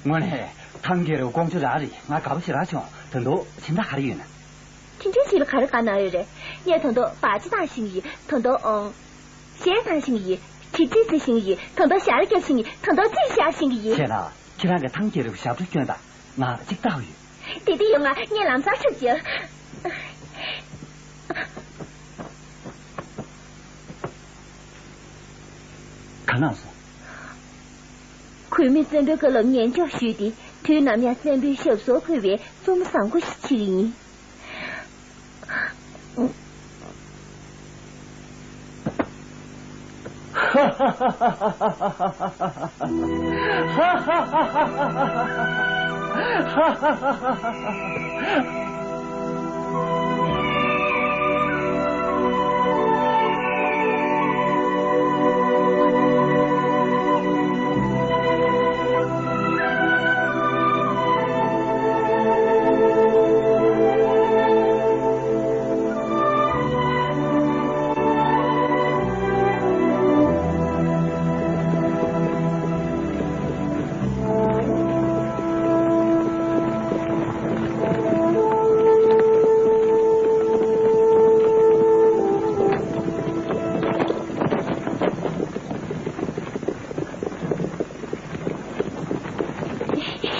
དངོས་གནས་ཐང་རྒྱལ་རབས་ཀོང་ཇོ་རང་རེད། ང་དགའ་པོ་ཞེ་དྲག་བྱུང་། དོན་དུ་སྦྱིན་བདག་ག་རེ་ཡོད་ན། དེ་འདྲའི་ཞིག་ལ་ག་རེ་དགའ་ན་ཡོད་རེད། ངས་ད་དུང་བག་ཅ་བཏང་ཤེས་ཀྱི་ཡིན། ད་དུང་ཨང་། གཞས་བཏང་ཤེས་ཀྱི་ཡིན། གྲིབ་གྲིབ་རྩེ་ཤེས་ཀྱི་ཡིན། ད་དུང་ཞབས་བརྒྱབ་ཤེས་ཀྱི་ཡིན། ད་དུང་རྩིས་བཞག་ཤེས་ཀྱི་ཡིན། བྱས་ན་ཁྱེད་རང་གིས་ཐང་རྒྱལ་རབས་ཞབས་བྲོ་སྐྱོན་དང་། ང་གཅིག་ལྟ་འོ་ཡོད། དེ་དུས་ཡོང་ང་ངས་ལམ་སང་ཁྲིད་བྱེད། ག་ན་སོང་། གུས་མོས་བཙན་པོའི་བཀའ་སློབ་ཉན་འཇོག་ཞུས་ཏེ་དུས་ནམ་ཡང་བཙན་པོའི་ཞབས་སོར་འཁོད་པའི་བཙུན་མོ་བཟང་པོ་ཞིག་བྱེད་ཀྱི་ཡིན།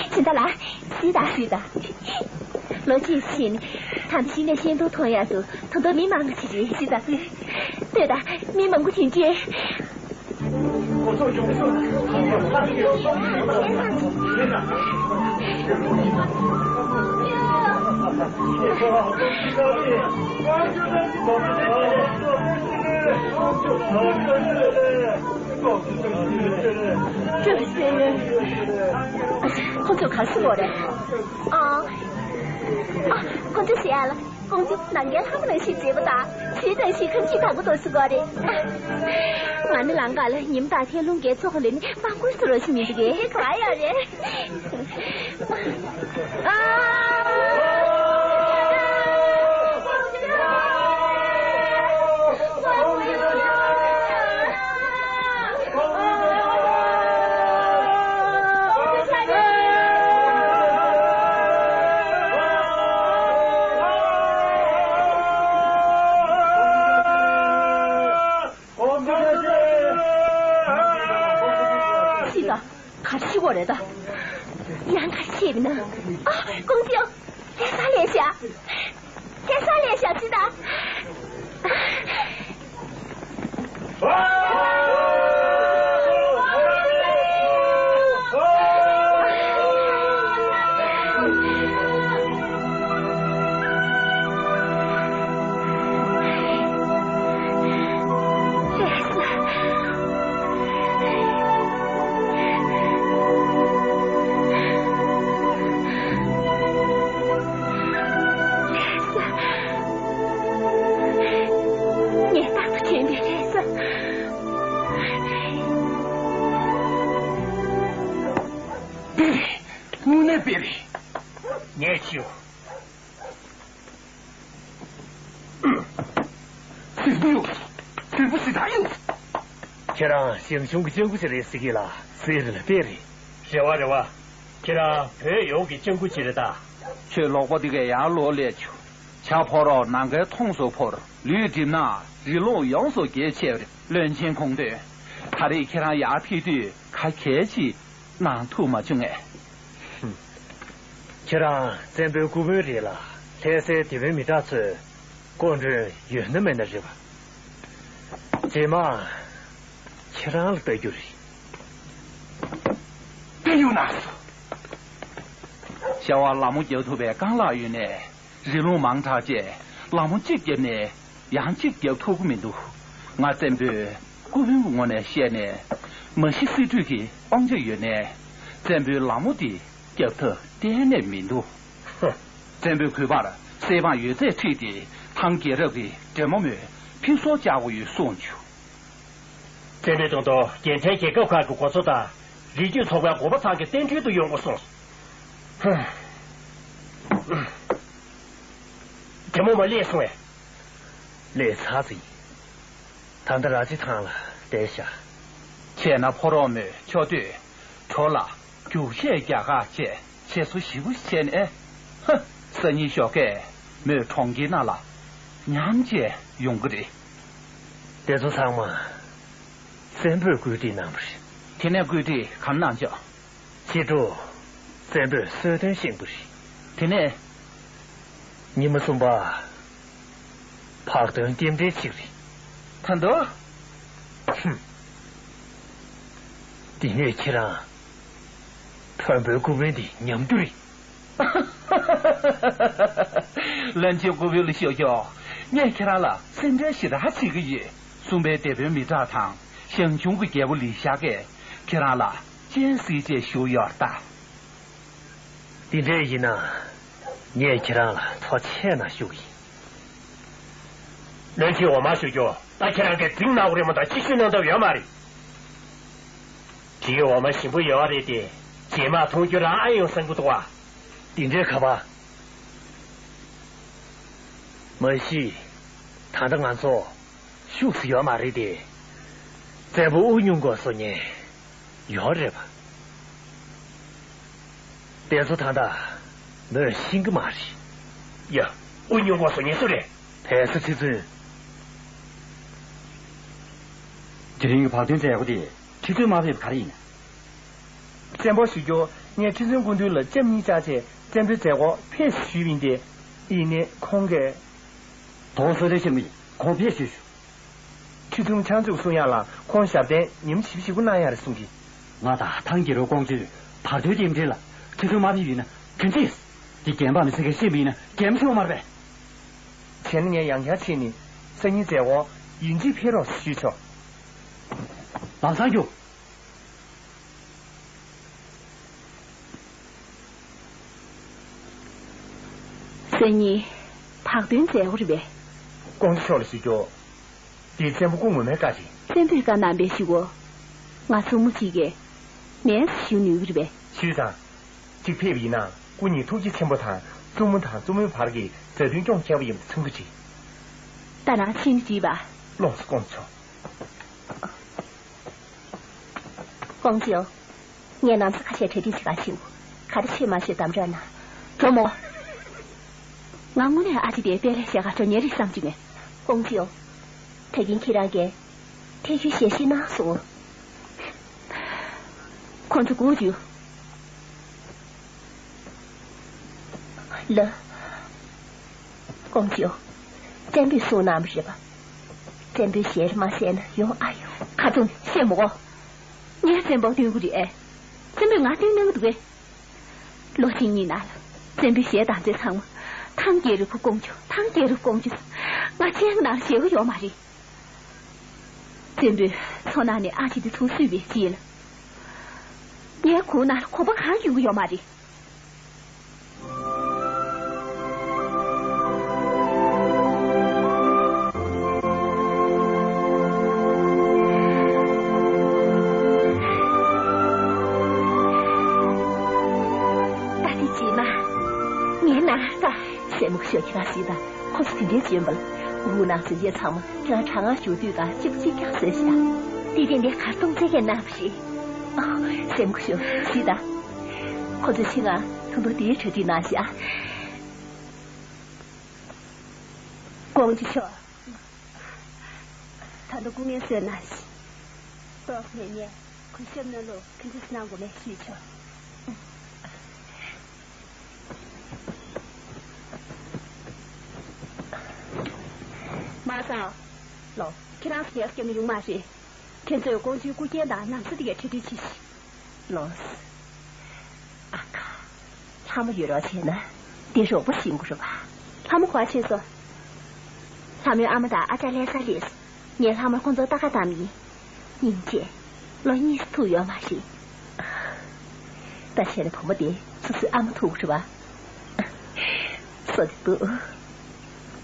སྦྱིན་བདག་ལགས། གཟིགས་དང་། གཟིགས་དང་། ལོ་གཅིག་ཕྱིན། ད་ལྟ་ཤི་ནས་ཤེས་མཐོང་མཐོང་ཡག་འདུག་ད་དུང་མི་མང་པོ་ཞིག་རེད་ཤི་ད། ལྟོས་དང་། མི་མང་པོ་ཞིག་འདྲེ། ཁོ་ཚོ་ག་སུ་བོ་རེད། ཨ། ཨ། ཁོ་ཚོ་ཟེར་ཡ་ལ། ཀོང་ཇོ་ནམ་མཁའི་ལྷ་མོ་ནང་བཞིན་མཛེས་པོ་དང་། ཆུའི་ནང་བཞིན་ཁམ་གཞིས་དྭགས་པོ་དོ་སུ་གོ་རེད། ང་ནི་ལམ་ཁ་ལ་ཉིམ་དང་ཐལ་རླུང་གིས་ཚོགས་ལས་ནི་མ་འགུལ་སུ་རོ་ཞིག་མི་འདུག་གས། དེ་ག་ཡོད་རེད། ཨ། ཤི་ད། གར་ཤི་བ་རེད་ད། ཡང་གར་ཤི་བ་ན། ཨ། ཀོང་ཇོ། ལྷ་ས་ལས་ཤ། ལྷ་ས་ལས་ཤ་ཅི་ད། ངས་རྟག་ཏུ་དྲན་པའི་ལྷ་ས། དཔེ་རེད། དངོས་གནས་དཔེ་རེད། ངས་ཤེས། སིལ་བུ་ཡོད། སིལ་བུ་སི་ཏ་ཡོད། ཁྱེད་རང་ཞང་ཞུང་གི་སྤྱང་ཀི་ཅིག་རེད་ཟེར་གི་ལ། ཟེར་ལ་དཔེ་རེད། རེད་བ་རེད་བ། ཁྱེད་རང་བོད་ཡོངས་ཀྱི་སྤྱང་ཀི་ཅིག་རེད་ད། ཁྱོད་ལོག་པ་འདི་གས་ཡར་ལོག་སླེབས་བྱུང་། བྱ་ཕོ་རོག་ནམ་མཁའི་མཐོངས་སུ་འཕུར། ལུས་འགྲིམ་ན་རི་ཀླུང་ཡོངས་སུ་རྒྱས་ཆེ་བ་རེད། བློན་ཆེན་ཁོང་དོན། ད་རེས་ཁྱེད་རང་ཡར་ཕེབས་དུས་ག་གལ་ཆེ། གནང་ཐུབ་མ་བྱུང་ངས། ཁྱེད་རང་བཙན་པོའི་སྐུ་དཔོན་རེད་ལ། ལྷ་སའི་སྡེ་དཔོན་མི་དྲག་ཚོས་སྐུ་མགྲོན་ཡོད་ན་མེད་ན་རེད་པ། རྗེས་མ་ཁྱེད་རང་ལ་ལྟ་རྒྱུ་རེད། དེ་ཡོད་ན། ཤ་བ་ལ་མོ་རྒྱབ་ཐུབ་པའི་རྐང་ལག་ཡོད་ནས། རི་ཀླུང་མང་དྲགས་བཅས་ལ་མོ་གཅིག་བརྒྱབ་ནས་ཡང་གཅིག་བརྒྱབ་ཐུབ་ཀྱི་མི་འདུག་ང་བཙན་པོའི་སྐུ་དཔོན་གྱི་ངོས་ནས་བཤད་ནས། མ་གཞི་སྲིད་གྲོས་ཀྱི་དབང་ཆ་ཡོད་ནས། བཙན་པོའི་ལ་མོ་འདི་བརྒྱབ་ཐབས་གཏན་ནས་མི་འདུག་ཧ། བཙན་པོའི་གུས་པར་སྲིད་དབང་ཡོད་ཚད་ཁྲིད་དེ་ཐང་རྒྱལ་རབས་ཀྱི་འདྲེ་མོ་མོས་ཕུན་སུམ་ཚོགས་པ་ཡོད་གསུངས་བྱུང་། བཙན་པོའི་དོན་དུ་རྒྱལ་ཕྲན་རྒྱལ་ཁབ་ཁག་གི་འགོ་གཙོ་དང་། རིགས་རྒྱུད་ཚོགས་པའི་འགོ་པ་ཚང་གི་བསྟན་འགྲོའི་དུ་ཡོང་དགོས་གསུངས། ཧུམ། རྒྱལ་མོ་མ་སླེབས་སོང་བས། སླེབས་ཚར་ཟིན། ད་ལྟ་ར་ཅི་ཐང་ལ་བསྡད་བཞག་བྱས་ན་ཕོ་རོག་མོས་ཆོག་དུས་གྲོ་ལ་རྒྱུག་ཤད་རྒྱག་ཁ་བཅས་བྱེད་སོ་ཞིབ་པོ་བྱས་ནས། ཧ། སང་ཉིན་ཞོགས་ཀས་མོས་གྲོང་ཁྱེར་ནང་ལ་ཉམས་བཅས་ཡོང་གི་རེད། དེ་ཚོ་ཚང་མ་བཙན་པོས་བཀོད་སྒྲིག་གནང་བ་རེད། དེ་ནས་བཀོད་སྒྲིག་གང་གནང་ཆོག་ཕྱི་དྲོ་བཙན་པོས་གསོལ་སྟོན་བཞེངས་པ་རེད། དེ་ནས། ཉི་མ་གསུམ་པ། བག་སྟོན་རྟེན་འབྲེལ་གཅིག་རེད། ད་དོ། ཧུམ། འདི་ནས་ཁྱེད་རང་། བོན་པོའི་སྐུ་དཔོན་འདི་ཉམས་རྒྱུ་རེད། བློན་ཆེན་སྐུ་དཔོན་ལ་ཞུ་རྒྱུ། ངས་ཁྱེད་རང་ལ་སེམས་ཁྲལ་ཞེ་དྲག་བྱེད་ཀྱི་ཡོད། གསུམ་པའི་སྡེ་དཔོན་མི་དྲག་དང་ཞང་ཞུང་གི་རྒྱལ་པོ་ལི་ཤ་ཀས་ཁྱེད་རང་ལ་སྤྱན་གཟིགས་ཅེས་ཞུ་ཡོད་ད། དེ་འདྲས་ཡིན་ན། ངས་ཁྱེད་རང་ལ་ཐུགས་རྗེ་ཆེ་གནང་ཞུ་གི་ཡིན། བློན་ཆེན་འོག་མ་ཞུ་རྒྱུ། ད་ཁྱེད་རང་གིས་འཛིང་གནང་བ་རེད་མ་གཏོགས་ཅི་ཞུ་གནང་ཐབས་ཡོད་མ་རེད། དེའི་འོག་མ་ཞིམ་པོ་ཡོད་རེད་དེ། རྗེས་མ་འཐུང་རྒྱུ་རང་ཨ་ཡོང་བསམ་གྱི་འདུག་བ། དེ་འདྲས་ག་པ། མ་གཞི། ད་ལྟ་ང་ཚོ་ཤུགས་སུ་ཡོད་མ་རེད་དེ། བཙན་པོ་དབུ་བསྙུང་དགོས་བཟོ་ཉེན་ཡོད་རེད་པ། དེ་ཚོ་ད་ལྟ་མོས་ཤེས་ཀྱི་མ་རེད། ཡ། དབུ་བསྙུང་དགོས་བཟོ་ཉེན་སུ་རེད། བལ་ས་ཁྲི་བཙུན། དེ་རིང་གི་བག་སྟོན་མཛད་སྒོ་དེ་ཁྲི་བཙུན་མ་ཕེབས་པ་ག་རེ་ཡིན། བཙན་པོ་ཞུ་རྒྱུ། ངས་ཁྲི་བཙུན་སྐུ་མདུན་ལ་ལྕམ་གཉིས་བཅར་བྱས་བཙན་པོའི་མཛད་སྒོ་ཕེབས་ཞུས་པ་ཡིན་ཏེ། ཡིན་ནའི་ཁོང་གིས། དོགས་སེལ་ལས་བྱེད་མི་ཡིན། ཁོང་ཕེབས་ཞུས་ཞུ། ཁྲི་ཚུམ་ཕྱག་མཛུབ་གསུང་ཡག་ལ་ཁོང་ཞབས་བརྟན་ཉིན་ཞིབ་ཞིབ་པོ་གནང་ཡག་རེད་གསུང་གི། ང་དང་ཐང་རྒྱལ་རབས་ཀོང་ཇོས་བར་དོའི་རྟེན་འབྲེལ་ལ་ཁྲི་ཚུམ་མ་ཕེབས་ཡིན་ན་ག་འདྲ་ཡིན། དེ་རྒན་པ་མི་ཚེ་ག་ཤེས་མི་ཡིན་ན་རྒན་མ་ཤེས་བ་མ་རེད་པས། བྱས་ན་ངས་ཡང་བསྐྱར་ཕྱིན་ནས་སང་ཉིན་མཛད་སྒོ་ཡིན་གཅིག་ཕེབས་རོགས་ཞུས་ཆོག། ལམ་སང་རྒྱུགས། སང་ཉིན་བག་སྟོན་མཛད་སྒོ་རེད་པས། ཀོང་ཇོ་མཆོག་ལ་ཞུ་རྒྱུ། འདི་བཙན་པོ་སྐུ་ངོ་མའི་བཀའ་རེད། བཙན་པོས་བཀའ་གནང་བའི་གཞུག་གུ། ང་བཙུན་མོ་གཅིག་གིས་མེས་སུ་ཞུ་ནུས་ཀྱི་རེད་པས། ཞུས་ཙང་། གཅིག་ཕེབས་པ་ཡིན་ན་སྐུ་ཉིད་ཐུགས་རྗེ་ཆེན་པོ་དང་བཙུན་མོ་དང་བཙུན་མོའི་བར་གྱི་མཛའ་མཐུན་སྐྱོང་མཁས་པ་ཡིན་པ་མཚོན་གྱི་རེད། ད་ནང་ཕྱིན་ནས་དྲིས་པ། ལགས་སོ་ཀོང་ཇོ་མཆོག། ཀོང་ཇོ། ངས་ལམ་སང་ཁ་ཤས་གྲ་སྒྲིག་བྱེད་གར་ཕྱིན་གོ། ག་རེ་བྱེད་མ་བྱེད་དམ་བསྒྲགས་གནང་། འགྲོ་མོ། ང་དངོས་གནས་ཨ་ཅེ་དེའི་དཔལ་ལས་ཞེ་དགའ་འགྲོ་ཉེ་རེད་བསམ་གྱི་མེད། ཀོང་ཇོ། ད་གིན་ཁྱེད་རང་གིས་ཐེ་ཞུ་ཞལ་བཞེས་གནང་སོང་། ཁོང་ཚོ་སྒུག་བྱོས། ལགས། ཀོང་ཇོ། བཙན་པོས་གསུངས་གནང་བ་རེད་པ། བཙན་པོའི་ཞལ་མ་གསལ་ན་ཡོང་ཨ་ཡོང་། ཁ་རྩང་བཤད་མི་དགོས། ངས་བཙན་པོར་སྟོན་གྱི་རེད་ཨེ། བཙན་པོས་ང་སྟོན་གནང་གི་འདུག་གས། ལོ་གཅིག་གཉིས་ནང་ལ་བཙན་པོའི་ཞལ་དང་མཛད་ཚང་མ་ཐང་རྒྱལ་རབས་ཀྱི་ཀོང་ཇོ། ཐང་རྒྱལ་རབས་ཀྱི་ཀོང་ཇོ། ང་སྤྱན་གྱི་ནང་ལ་བཞེས་ཀྱི་ཡོད་མ་རེད། བཙན་པོས་མཚོ་ནང་ནས་ཨ་ཅེ་དེ་ཚུར་བསུས་པའི་རྗེས་ལ། ངའི་གོང་ནང་ལ་གོམ་པ་གང་ཡོང་གི་ཡོད་མ་རེད། ད་དེ་རྗེས་མ། ངའི་ནང་ད། སྲས་མོ་སྐུ་ཞབས་ཁྱེད་རང་གཟིགས་དང་། ཁོ་ཚོ་དེ་འདྲའི་བྱོན་པ་ལ། འུ་ནང་ཚོའི་གཞས་ཚང་མ་ཁྱེད་རང་གྲྭ་ངར་ཞུགས་དུས་དང་གཅིག་པ་གཅིག་རྐྱང་བཟོས་ཤག། དེ་དེ་འདྲའི་གར་སྟོང་རྩེད་མཁན་རྣམས་རེད། ཨ། སྲས་མོ་སྐུ་ཞབས་གཟིགས་དང་། ཁོ་ཚོ་ཕྱི་ནང་ཐུང་ཐུང་དེའི་གྲ་སྒྲིག་གནང་ཤག། ཀོང་ཇོ་མཆོག། ད་ལྟ་སྐུ་ངལ་གསོས་གནང་ཞིག། ཏོག་ཙམ་ནས་ངས་གུས་ཞབས་གནང་ལུགས་ཁ་འདྲི་གནང་དགོས་མེད་ཞུས་ཆོག། མ་སང་། ལོ། ཁྱེད་རང་ཚོ་ཡར་སྐྱེལ་ནི་ཡོང་མ་རེད། ཁྱེད་ཚོས་ཀོང་ཇོའི་སྐུ་རྐྱེན་དང་ན་བཟའ་དེ་གའི་གྲ་སྒྲིག་བྱེད་ཤིག། ལོ། ཨ་ཁ། ལྷ་མོ་ཡོད་རོགས་བྱས་ན་དེ་རོགས་པ་ཤིང་གུ་རུ་བ། ལྷ་མོ་ག་པར་ཕྱིན་སོང་། ལྷ་མོའི་ཨ་མ་དང་ཨ་ཅག་ལྷ་ས་སླེབས་སོང་། ངས་ལྷ་མོར་ཁོང་ཚོར་ལྟ་ག་བཏང་ཡིན། སྙིང་རྗེ། ལོ་གཉིས་སུ་ཐུག་ཡོད་མ་རེད། ད་བྱས་ན་བུ་མོ་དེ་སོ་སོའི་ཨ་མ་ཐུག་རེད་བ། སོ་དེ་འདུག།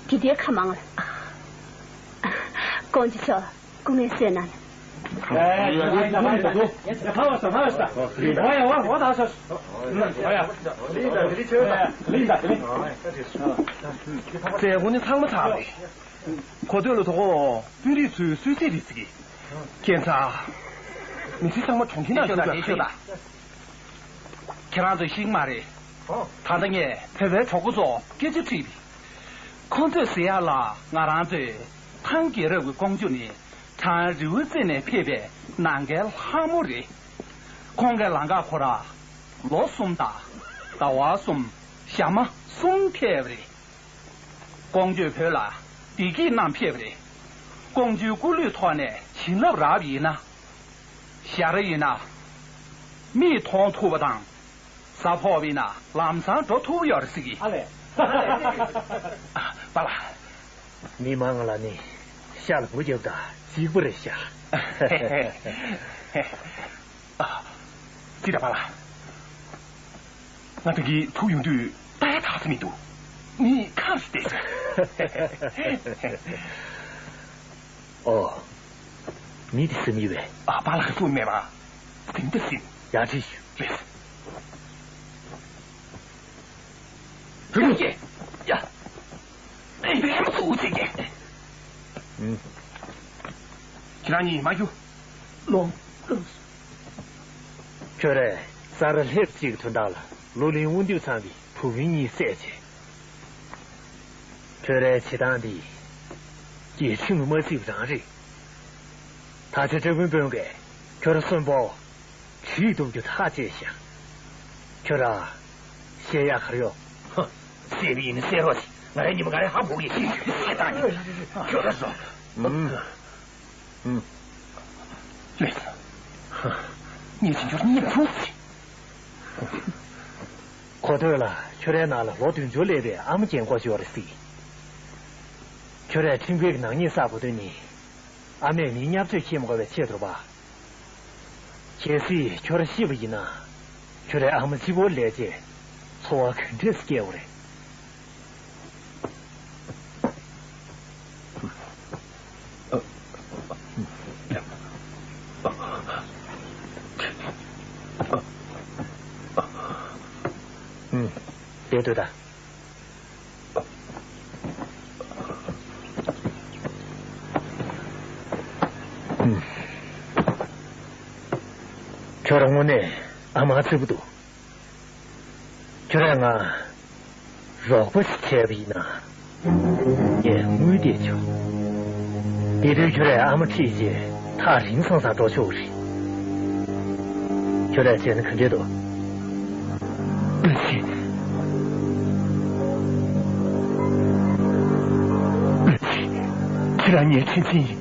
དེ་འདྲའི་ཁ་མང་ལ། ཀོང་ཇོ་མཆོག། སྐུ་ངལ་གསོས་གནང་། མཛད་སྒོ་ནི་ཚང་མ་ཚར་རེད། གོ་ཐོས་ལ་དོ་དགོང་དཔོན་རིགས་ཚོའི་གསོལ་ཚིགས་རེད་ཟེར་གི། ཁྱེད་ཚོ། མི་ཚེ་ཚང་མ་གྲོང་ཁྱེར་ནང་བསྐྱལ་བ་རེད། ཁྱེད་རང་ཚོས་ཤེས་ཀྱི་མ་རེད། ད་ལྟ་ངས་བོད་པའི་གྲོགས་པོ་ཚོར་སྐད་ཆ་དྲིས་པས། ཁོང་ཚོས་ཟེར་ཡག་ལ་ང་རང་ཚོས་ཐང་རྒྱལ་རབས་ཀྱི་ཀོང་ཇོ་ནི་བྲང་རི་བོ་རྩེ་ནས་ཕེབས་པའི་ནམ་མཁའི་ལྷ་མོ་རེད། ཁོང་གི་ལམ་ཁ་ཁོ་རང་ལོ་གསུམ་དང་ཟླ་བ་གསུམ། ཞག་མ་གསུམ་ཕེབས་པ་རེད། ཀོང་ཇོས་བོད་ལ་བདེ་སྐྱིད་བསྣམས་ཕེབས་པ་རེད། ཀོང་ཇོའི་སྐུ་ལུས་ཐོག་ནས་བྱིན་རླབས་རག་པ་ཡིན་ན། ཞ་ར་ཡིན་ན་མིག་མཐོང་ཐུབ་པ་དང་། གཟའ་ཕོག་པ་ཡིན་ན་ལམ་སང་འགྲོ་ཐུབ་ཡོད་རེད་ཟེར་གི། ཨ་ལས། པཱ་ལགས། མི་མང་ལ་ནི་ཤ་ལ་འབུ་རྒྱབ་དང་གཅིག་པ་རེད་ཤག། ཨ། ཅི་འདྲ་པཱ་ལགས། ང་ད་གིན་ཐུག་ཡོང་དུས་ལྟ་ཡག་ཏག་ཏག་མི་འདུག། མི་ཁག་ཅིག་བསྡད་སོང་། ཨོ། མི་དེ་ཟིན་ཡོད་པས། ཨ། པཱ་ལགས་ཀྱིས་གསུངས་མེད་པ། ཟིན་ད་ཟིན། ཡ་བྲིས་ཞུ། རེད། བུ་མོ་སྐྱེ། ཡ། ཨེ། བུ་མོ་ཚུགས་ཅིག་སྐྱེ། ཨུམ། ཁྱེད་རང་གཉིས་མ་རྒྱུགས། ལོངས། ལོངས། ཁྱོད་རས་ས་ར་ལྷེབ་ཅིག་གི་དོན་དག་ལ་ལོ་ལིན་དབུ་མདུད་ཚང་གི་བུ་མོ་གཉིས་བསད་བྱས། ཁྱོད་རའི་བྱེད་སྟངས་འདི་རྒྱལ་ཁྲིམས་ཀྱིས་མ་བརྩིས་པ་རང་རེད། ད་ཆ་སྤྲེའུ་དཔོན་གྱིས་ཁྱོད་ར་གསོན་པོ་གྲིས་གཏུབ་རྒྱུ་ཐག་བཅད་བཞག། ཁྱོད་ར་བཤད་ཡག་ག་རེ་ཡོད། ཧ། བསད་པ་ཡིན་ན་བསད་རོགས་བྱེད། ང་རའི་ཉི་མ་ང་རའི་ཧ་གོ་གི། ཤེས་བཏང་གི། ཁྱོད་ར་སོང་། ཨུམ། ཨུམ། ལོས། ངས་ཁྱེད་ཚོར་ཉེས་ཆུང་ཆུང་། གོ་ཐོས་ལ་ཁྱོད་རའི་ནང་ལ་ལོ་བདུན་ཅུ་སླེབས་པའི་ཨ་མ་རྒན་གོག་ཅིག་ཡོད་རེད་ཟེར། ཁྱོད་རས་ཁྲིམས་འགལ་གྱི་ནག་ཉེས་བསགས་དགོས་དོན་ནི། ཨ་མས་མིའི་བརྙས་བཅོས་བྱེད་མི་དགོས་པའི་ཆེད་དུ་རེད་པ། གལ་སྲིད་ཁྱོད་ར་ཤི་བ་ཡིན་ན། ཁྱོད་རའི་ཨ་མ་གཅིག་པོ་ལས་བྱེད་འཚོ་བ་ག་འདྲས་སྐྱེལ་བ་རེད། ཨུམ། བསྡད་སྡོད་དང་། ཁྱོད་རང་དངོས་གནས་ཨ་མ་ཚོད་པོ་འདུག་ཁྱོད་རང་ང་རོགས་པ་ཞིག་བྱས་པ་ཡིན་ན། ངས་དངུལ་དེ་བྱུང་། དེ་དུས་ཁྱོད་རས་ཨ་མ་ཁྲིད་རྗེས་ཐག་རིང་སོང་ཙང་འགྲོ་ཆོག་གི་རེད། ཁྱོད་རས་བྱས་ན་ག་འདྲས་འདུག་བློན་ཆེན། བློན་ཆེན། ཁྱེད་རང་ངའི་དྲིན་ཆེན་ཡིན།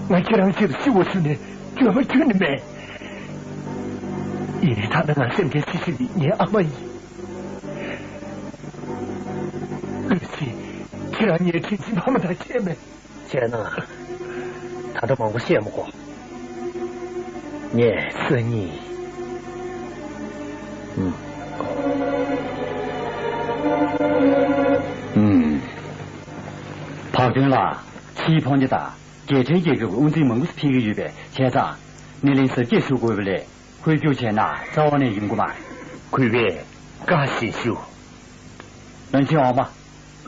ང་ཁྱེད་རང་ཆེད་དུ་ཤི་བ་ཞུ་ནས་འགྱོད་པ་ཁྱོན་ནས་མེད། ཡིན་ནའི་ད་ལྟ་ང་སེམས་ཁྲལ་བྱེད་བཞིན་པའི་ངའི་ཨ་མ་ཡིན། བློན་ཆེན། ཁྱེད་རང་ངའི་དྲིན་ཆེན་ཕ་མ་དང་ཁྱད་མེད། བྱས་ན། ད་ལྟ་མང་པོ་བཤད་མི་དགོས། ངས་སང་ཉིན། ཨུམ། ཨུམ། བག་སྟོན་ལགས། ཕྱིའི་ཕོ་ཉ་དང་རྒྱལ་ཕྲན་རྒྱལ་ཁབ་ཀྱི་དབུ་འཛིན་མང་པོ་ཕེབས་ཀྱི་ཡོད་པས། བྱས་ཙང་སྣེ་ལེན་གཟབ་རྒྱས་ཞུ་དགོས་པ་ལས། ཧོལ་རྒྱུག་བྱས་ན་རྩ་བ་ནས་ཡོང་གི་མ་རེད། གུས་པས་བཀའ་བཞིན་ཞུ། བློན་ཆེན་འོག་མ།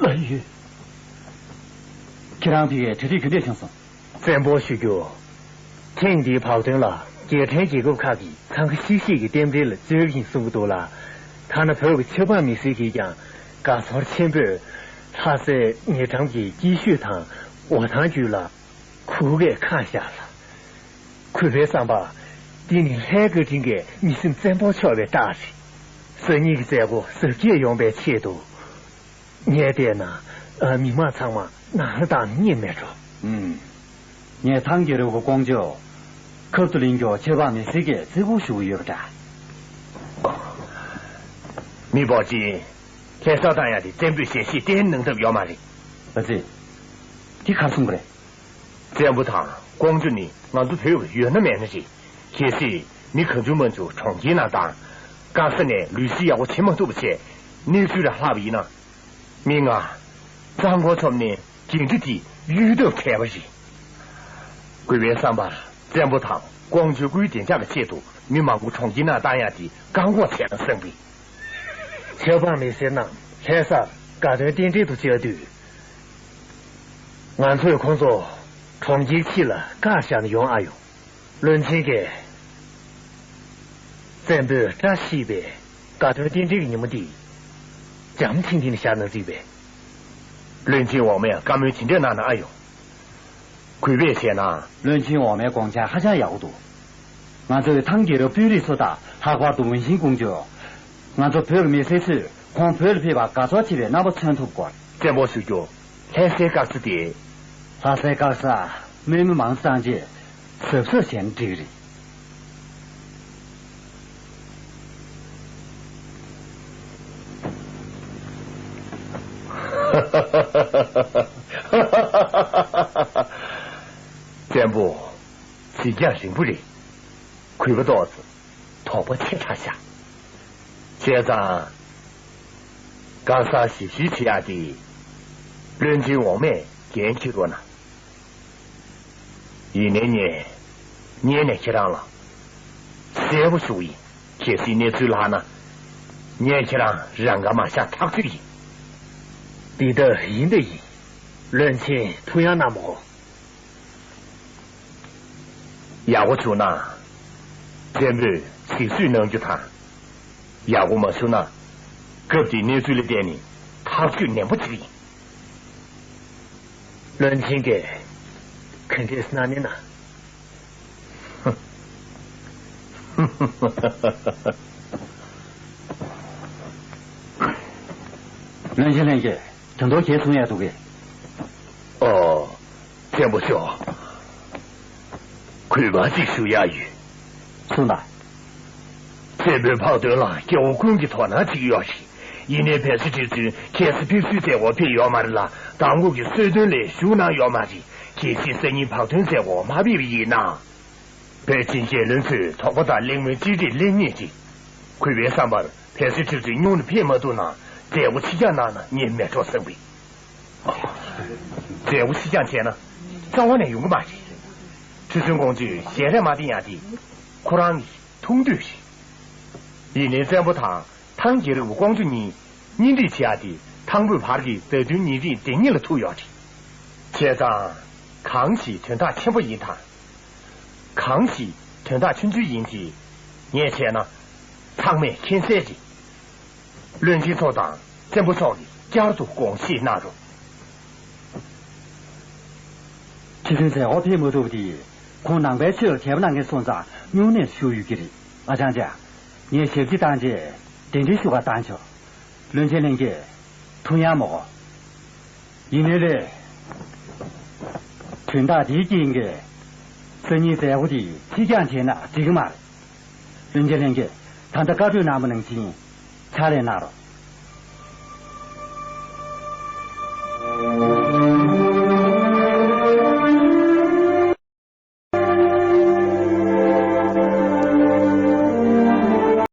ལགས་ཡོད། ཁྱེད་རང་ཕ་གིར་གྲ་སྒྲིག་ག་འདྲས་བྱུང་སོང་། བཙན་པོ་ཞུ་རྒྱུ། ཐེངས་འདིའི་བག་སྟོན་ལ་རྒྱལ་ཕྲན་རྒྱལ་ཁབ་ཁག་གི་འཚང་ཁ་ཤིག་ཤིག་གི་རྟེན་འབྲེལ་ལ་བརྩི་བཞིན་གསུང་གི་འདུག་ལ། ཐ་ན་བོད་ཀྱི་ཆབ་འབངས་མི་སེར་གྱིས་ཀྱང་དགའ་ཚོར་ཆེན་པོས་ལྷ་སའི་ཉེ་འགྲམ་གྱི་སྐྱིད་ཤོད་དང་འོ་ཐང་རྒྱུད་ལ་གུར་གྱིས་ཁ་བཞག་ལ། གུས་པའི་བསམ་པར། འདི་ནི་ལྷའི་བཀའ་དྲིན་གྱིས་མི་སེམས་བཙན་པོ་ཆགས་པའི་རྟགས་རེད། སང་ཉིན་གྱི་མཛད་སྒོ་གཟབ་རྒྱས་ཡོང་བའི་ཆེད་དུ། ངས་བལྟས་ན། ཨ། མི་མང་ཚང་མ་ནང་ལ་བཏང་ན་སྙིང་མེད་འགྲོ། ཨུམ། ངས་ཐང་རྒྱལ་རབས་ཀྱི་ཀོང་ཇོ། ཁབ་ཏུ་ལེན་རྒྱུར་ཆབ་འབངས་མི་སེར་གྱིས་བརྩི་བཀུར་ཞུ་གི་ཡོད་པ་འདྲ། མི་འབོར་ཆེན། ལྷ་སར་བཏང་ཡག་དེ་བཙན་པོས་ཞལ་བཞེས་གཏན་གནང་ཐབས་ཡོད་མ་རེད། ཨ་ཙི། དེ་ག་རེ་གསུང་གི་རེད། བཙན་པོ་དང་ཀོང་ཇོ་ནི་ང་ཚོ་བོད་ཀྱི་ཡོད་ན་མེད་ན་རེད། གལ་སྲིད་མི་གང་བྱུང་མང་བྱུང་གྲོང་ཁྱེར་ནང་བཏང་། སྐམ་ས་ནས་ལུས་བསྲེགས་ཡག་པོ་བྱེད་མ་ཐུབ་པ་བྱས། གནས་ཚུལ་ར་ལྷག་པ་ཡིན་ན། མི་ང་གཙང་པོ་ཚོམ་ནས་འགན་འཁྲི་དེ་གཡོལ་ཐབས་བྲལ་བ་རེད། གུས་པའི་བསམ་པར། བཙན་པོ་དང་ཀོང་ཇོ་སྐུའི་བདེ་འཇགས་ཀྱི་ཆེད་དུ་མི་མང་པོ་གྲོང་ཁྱེར་ནང་བཏང་ཡག་དེ་བཀག་འགོག་བྱས་ན་བསམ་གི། ཆབ་འབངས་མི་སེར་རྣམས་ལྷ་སར་དགའ་སྟོན་རྟེན་འབྲེལ་དུ་བཅར་དུས། ང་ཚོས་ཁོང་ཚོ་གྲོང་ཁྱེར་ཕྱི་ལ་བཀག་བཞག་ནས་ཡོང་ཨ་ཡོང་། བློན་ཆེན་གྱིས། བཙན་པོས་བཀྲ་ཤིས་པའི་དགའ་སྟོན་རྟེན་འབྲེལ་གྱི་ཉིན་མོ་འདི་འཇམ་ཐིང་ཐིང་ནས་བཞག་གནང་རྩིས་པས། བློན་ཆེན་འོག་མས་བཀའ་མོལ་ཇི་འདྲས་གནང་ན་ཨ་ཡོང་། གུས་པས་བཤད་ན། བློན་ཆེན་འོག་མའི་དགོངས་འཆར་ཧ་ཅང་ཡག་པོ་འདུག་ང་ཚོས་ཐང་རྒྱལ་རབས་དཔོན་རིགས་ཚོ་དང་། ལྷག་པར་དུ་ཝུན་ཤིན་ཀོང་ཇོ། ང་ཚོ་བོད་ཀྱི་མི་སེར་ཚོས་ཁོང་བོད་ལ་ཕེབས་པར་དགའ་ཚོར་ཆེ་བའི་རྣམ་པ་མཚོན་ཐུབ་དགོས། བཙན་པོ་ཞུ་རྒྱུ། ལྷ་སའི་དཀར་ས་དེ། ལྷ་སའི་དཀར་ས་དམོད་མོ་མང་ཙམ་བཏང་རྗེས་གཟབ་གཟབ་བྱས་ན་འགྲིག་གི་རེད། བཙན་པོ། འཛིན་རྒྱང་རིང་པོ་རེད། གུས་པ་ཏོག་ཙམ་དོགས་པ་ཆེ་དྲགས་ཤག་བྱས་ཙང་། དཀར་གསར་ཞིབ་བཤེར་བྱེད་ཡག་དེ། བློན་ཆེན་འོག་མས་འགན་འཁྱེར་རོགས་གནང་། ཡིན་ནའི་ངས། སྔོན་ནས་ཁྱེད་རང་ལ། གསལ་པོ་ཞུ་གི་ཡིན། གལ་སྲིད་གནས་ཚུལ་ལྷག་ན། ངས་ཁྱེད་རང་རང་དགར་མ་བཞག་ཐག་ཆོད་ཡིན། འདི་ལྟ་ཡིན་ད་ཡིན། བློན་ཆེན་ཐུགས་ཡངས་གནང་མོ། ཡག་པོ་བྱུང་ན། བཙན་པོས་གཟིགས་ཚུལ་གནང་རྒྱུ་དང་། ཡག་པོ་མ་བྱུང་ན། སྐབས་དེའི་གནས་ཚུལ་ལ་བལྟས་ནས་ཐག་གཅོད་ནན་པོ་བྱེད་ཀྱི་ཡིན། བློན་ཆེན་གྱིས་ག་འདྲས་གནང་ནི་ན། བློན་ཆེན་ལྷན་རྒྱས། དོན་དག་གང་གསུང་ཡ་འདུག་གས། ཨོ། བཙན་པོ་མཆོག་གུས་པ་ཅིག་ཞུ་ཡ་ཡོད། གསུངས་དང་། བཙན་པོའི་བག་སྟོན་ལ་སྐྱེ་བོ་ཀུན་གྱི་དོ་སྣང་བྱེད་ཀྱི་ཡོད་རེད། ཡིན་ནའི་བལ་སྲིད་ཁྲི་བཙུན་ཁྱེད་ཚོ་ཕེབས་བསུའི་མཛད་སྒོ་ཕེབས་ཡོད་མ་རེད་ལ། མདང་དགོང་གི་གསོལ་སྟོན་ལ་ཞུགས་གནང་ཡོད་མ་རེད། གལ་སྲིད་སང་ཉིན་བག་སྟོན་མཛད་སྒོ་མ་ཕེབས་པ་ཡིན་ན། བོད་ཆེན་རྒྱལ་བློན་ཚོས་དོགས་པ་དང་གླེང་མོལ་ཅི་རིགས་གླེང་ངེས་ཀྱི། གུས་པའི་བསམ་པར་བལ་སྲིད་ཁྲི་བཙུན་སྙུང་ནས་ཕེབས་མ་ཐུབ་ན་མཛད་སྒོ་ཕྱི་འགྱངས་གནང་ན་ངས་མི་སྤྲོ་བསམ་གི། མཛད་སྒོ་ཕྱི་འགྱངས་བྱས་ན་རྩ་བ་ནས་ཡོང་གི་མ་རེད། ཁྲི་བཙུན་ཀོང་ཇོས་ཞལ་རས་མ་བསྟན་ཡ་དེ་ཁོ་རང་གི་ཐུགས་འདོད་རེད། ཡིན་ནའི་བཙན་པོ་དང་ཐང་རྒྱལ་རབས་ཀྱི་ཀོང་ཇོ་གཉིས་གཉེན་སྒྲིག་བྱེད་ཡ་དེ་ཐང་བོད་བར་གྱི་མཛའ་མཐུན་ཉེ་རིང་འབྲེལ་གཉེན་ལ་ཐུག་ཡོད་རེད། བྱས་ཙང་གང་ཞིག་དོན་དག་ཆེན་པོ་ཡིན་དང་། གང་ཞིག་དོན་དག་ཆུང་ཆུང་ཡིན་དེ། ངས་བྱས་ན་ཚང་མས་མཁྱེན་གསལ་རེད། བློན་ཆེན་ཚོ་དང་བཙན་པོ་མཆོག་གིས་བསྐྱར་དུ་དགོངས་བཞེས་གནང་རོགས། ཁྲི་བཙུན་མཛད་སྒོ་ཕེབས་མ་ཐུབ་པ་དེ་ཁོང་ནང་པའི་ཆོས་ལ་དད་པ་གནང་མཁན་སོང་ཙང་སྨྱུང་གནས་སུ་ཞུགས་ཡོད་ཀྱི་རེད། ཨ་ཅང་ཅང་། ངས་ཞབས་ཕྱི་བཏང་རྗེས་གདན་འདྲེན་ཞུ་གར་བཏང་ཆོག། བློན་ཆེན་ལྷན་རྒྱས། ཐུགས་ཡངས་མོ། ཡིན་ནའི་ལས། དོན་དག་འདིའི་རྐྱེན་གྱིས། སང་ཉིན་མཛད་སྒོ་དེ་ཕྱིར་འགྱངས་བྱས་ན་འགྲིག་གི་མ་རེད། བློན་ཆེན་ལྷན་རྒྱས། ད་ལྟ་བཀའ་གྲོས་གནང་བ་ནང་བཞིན་ཕྱག་ལས་གནང་རོགས།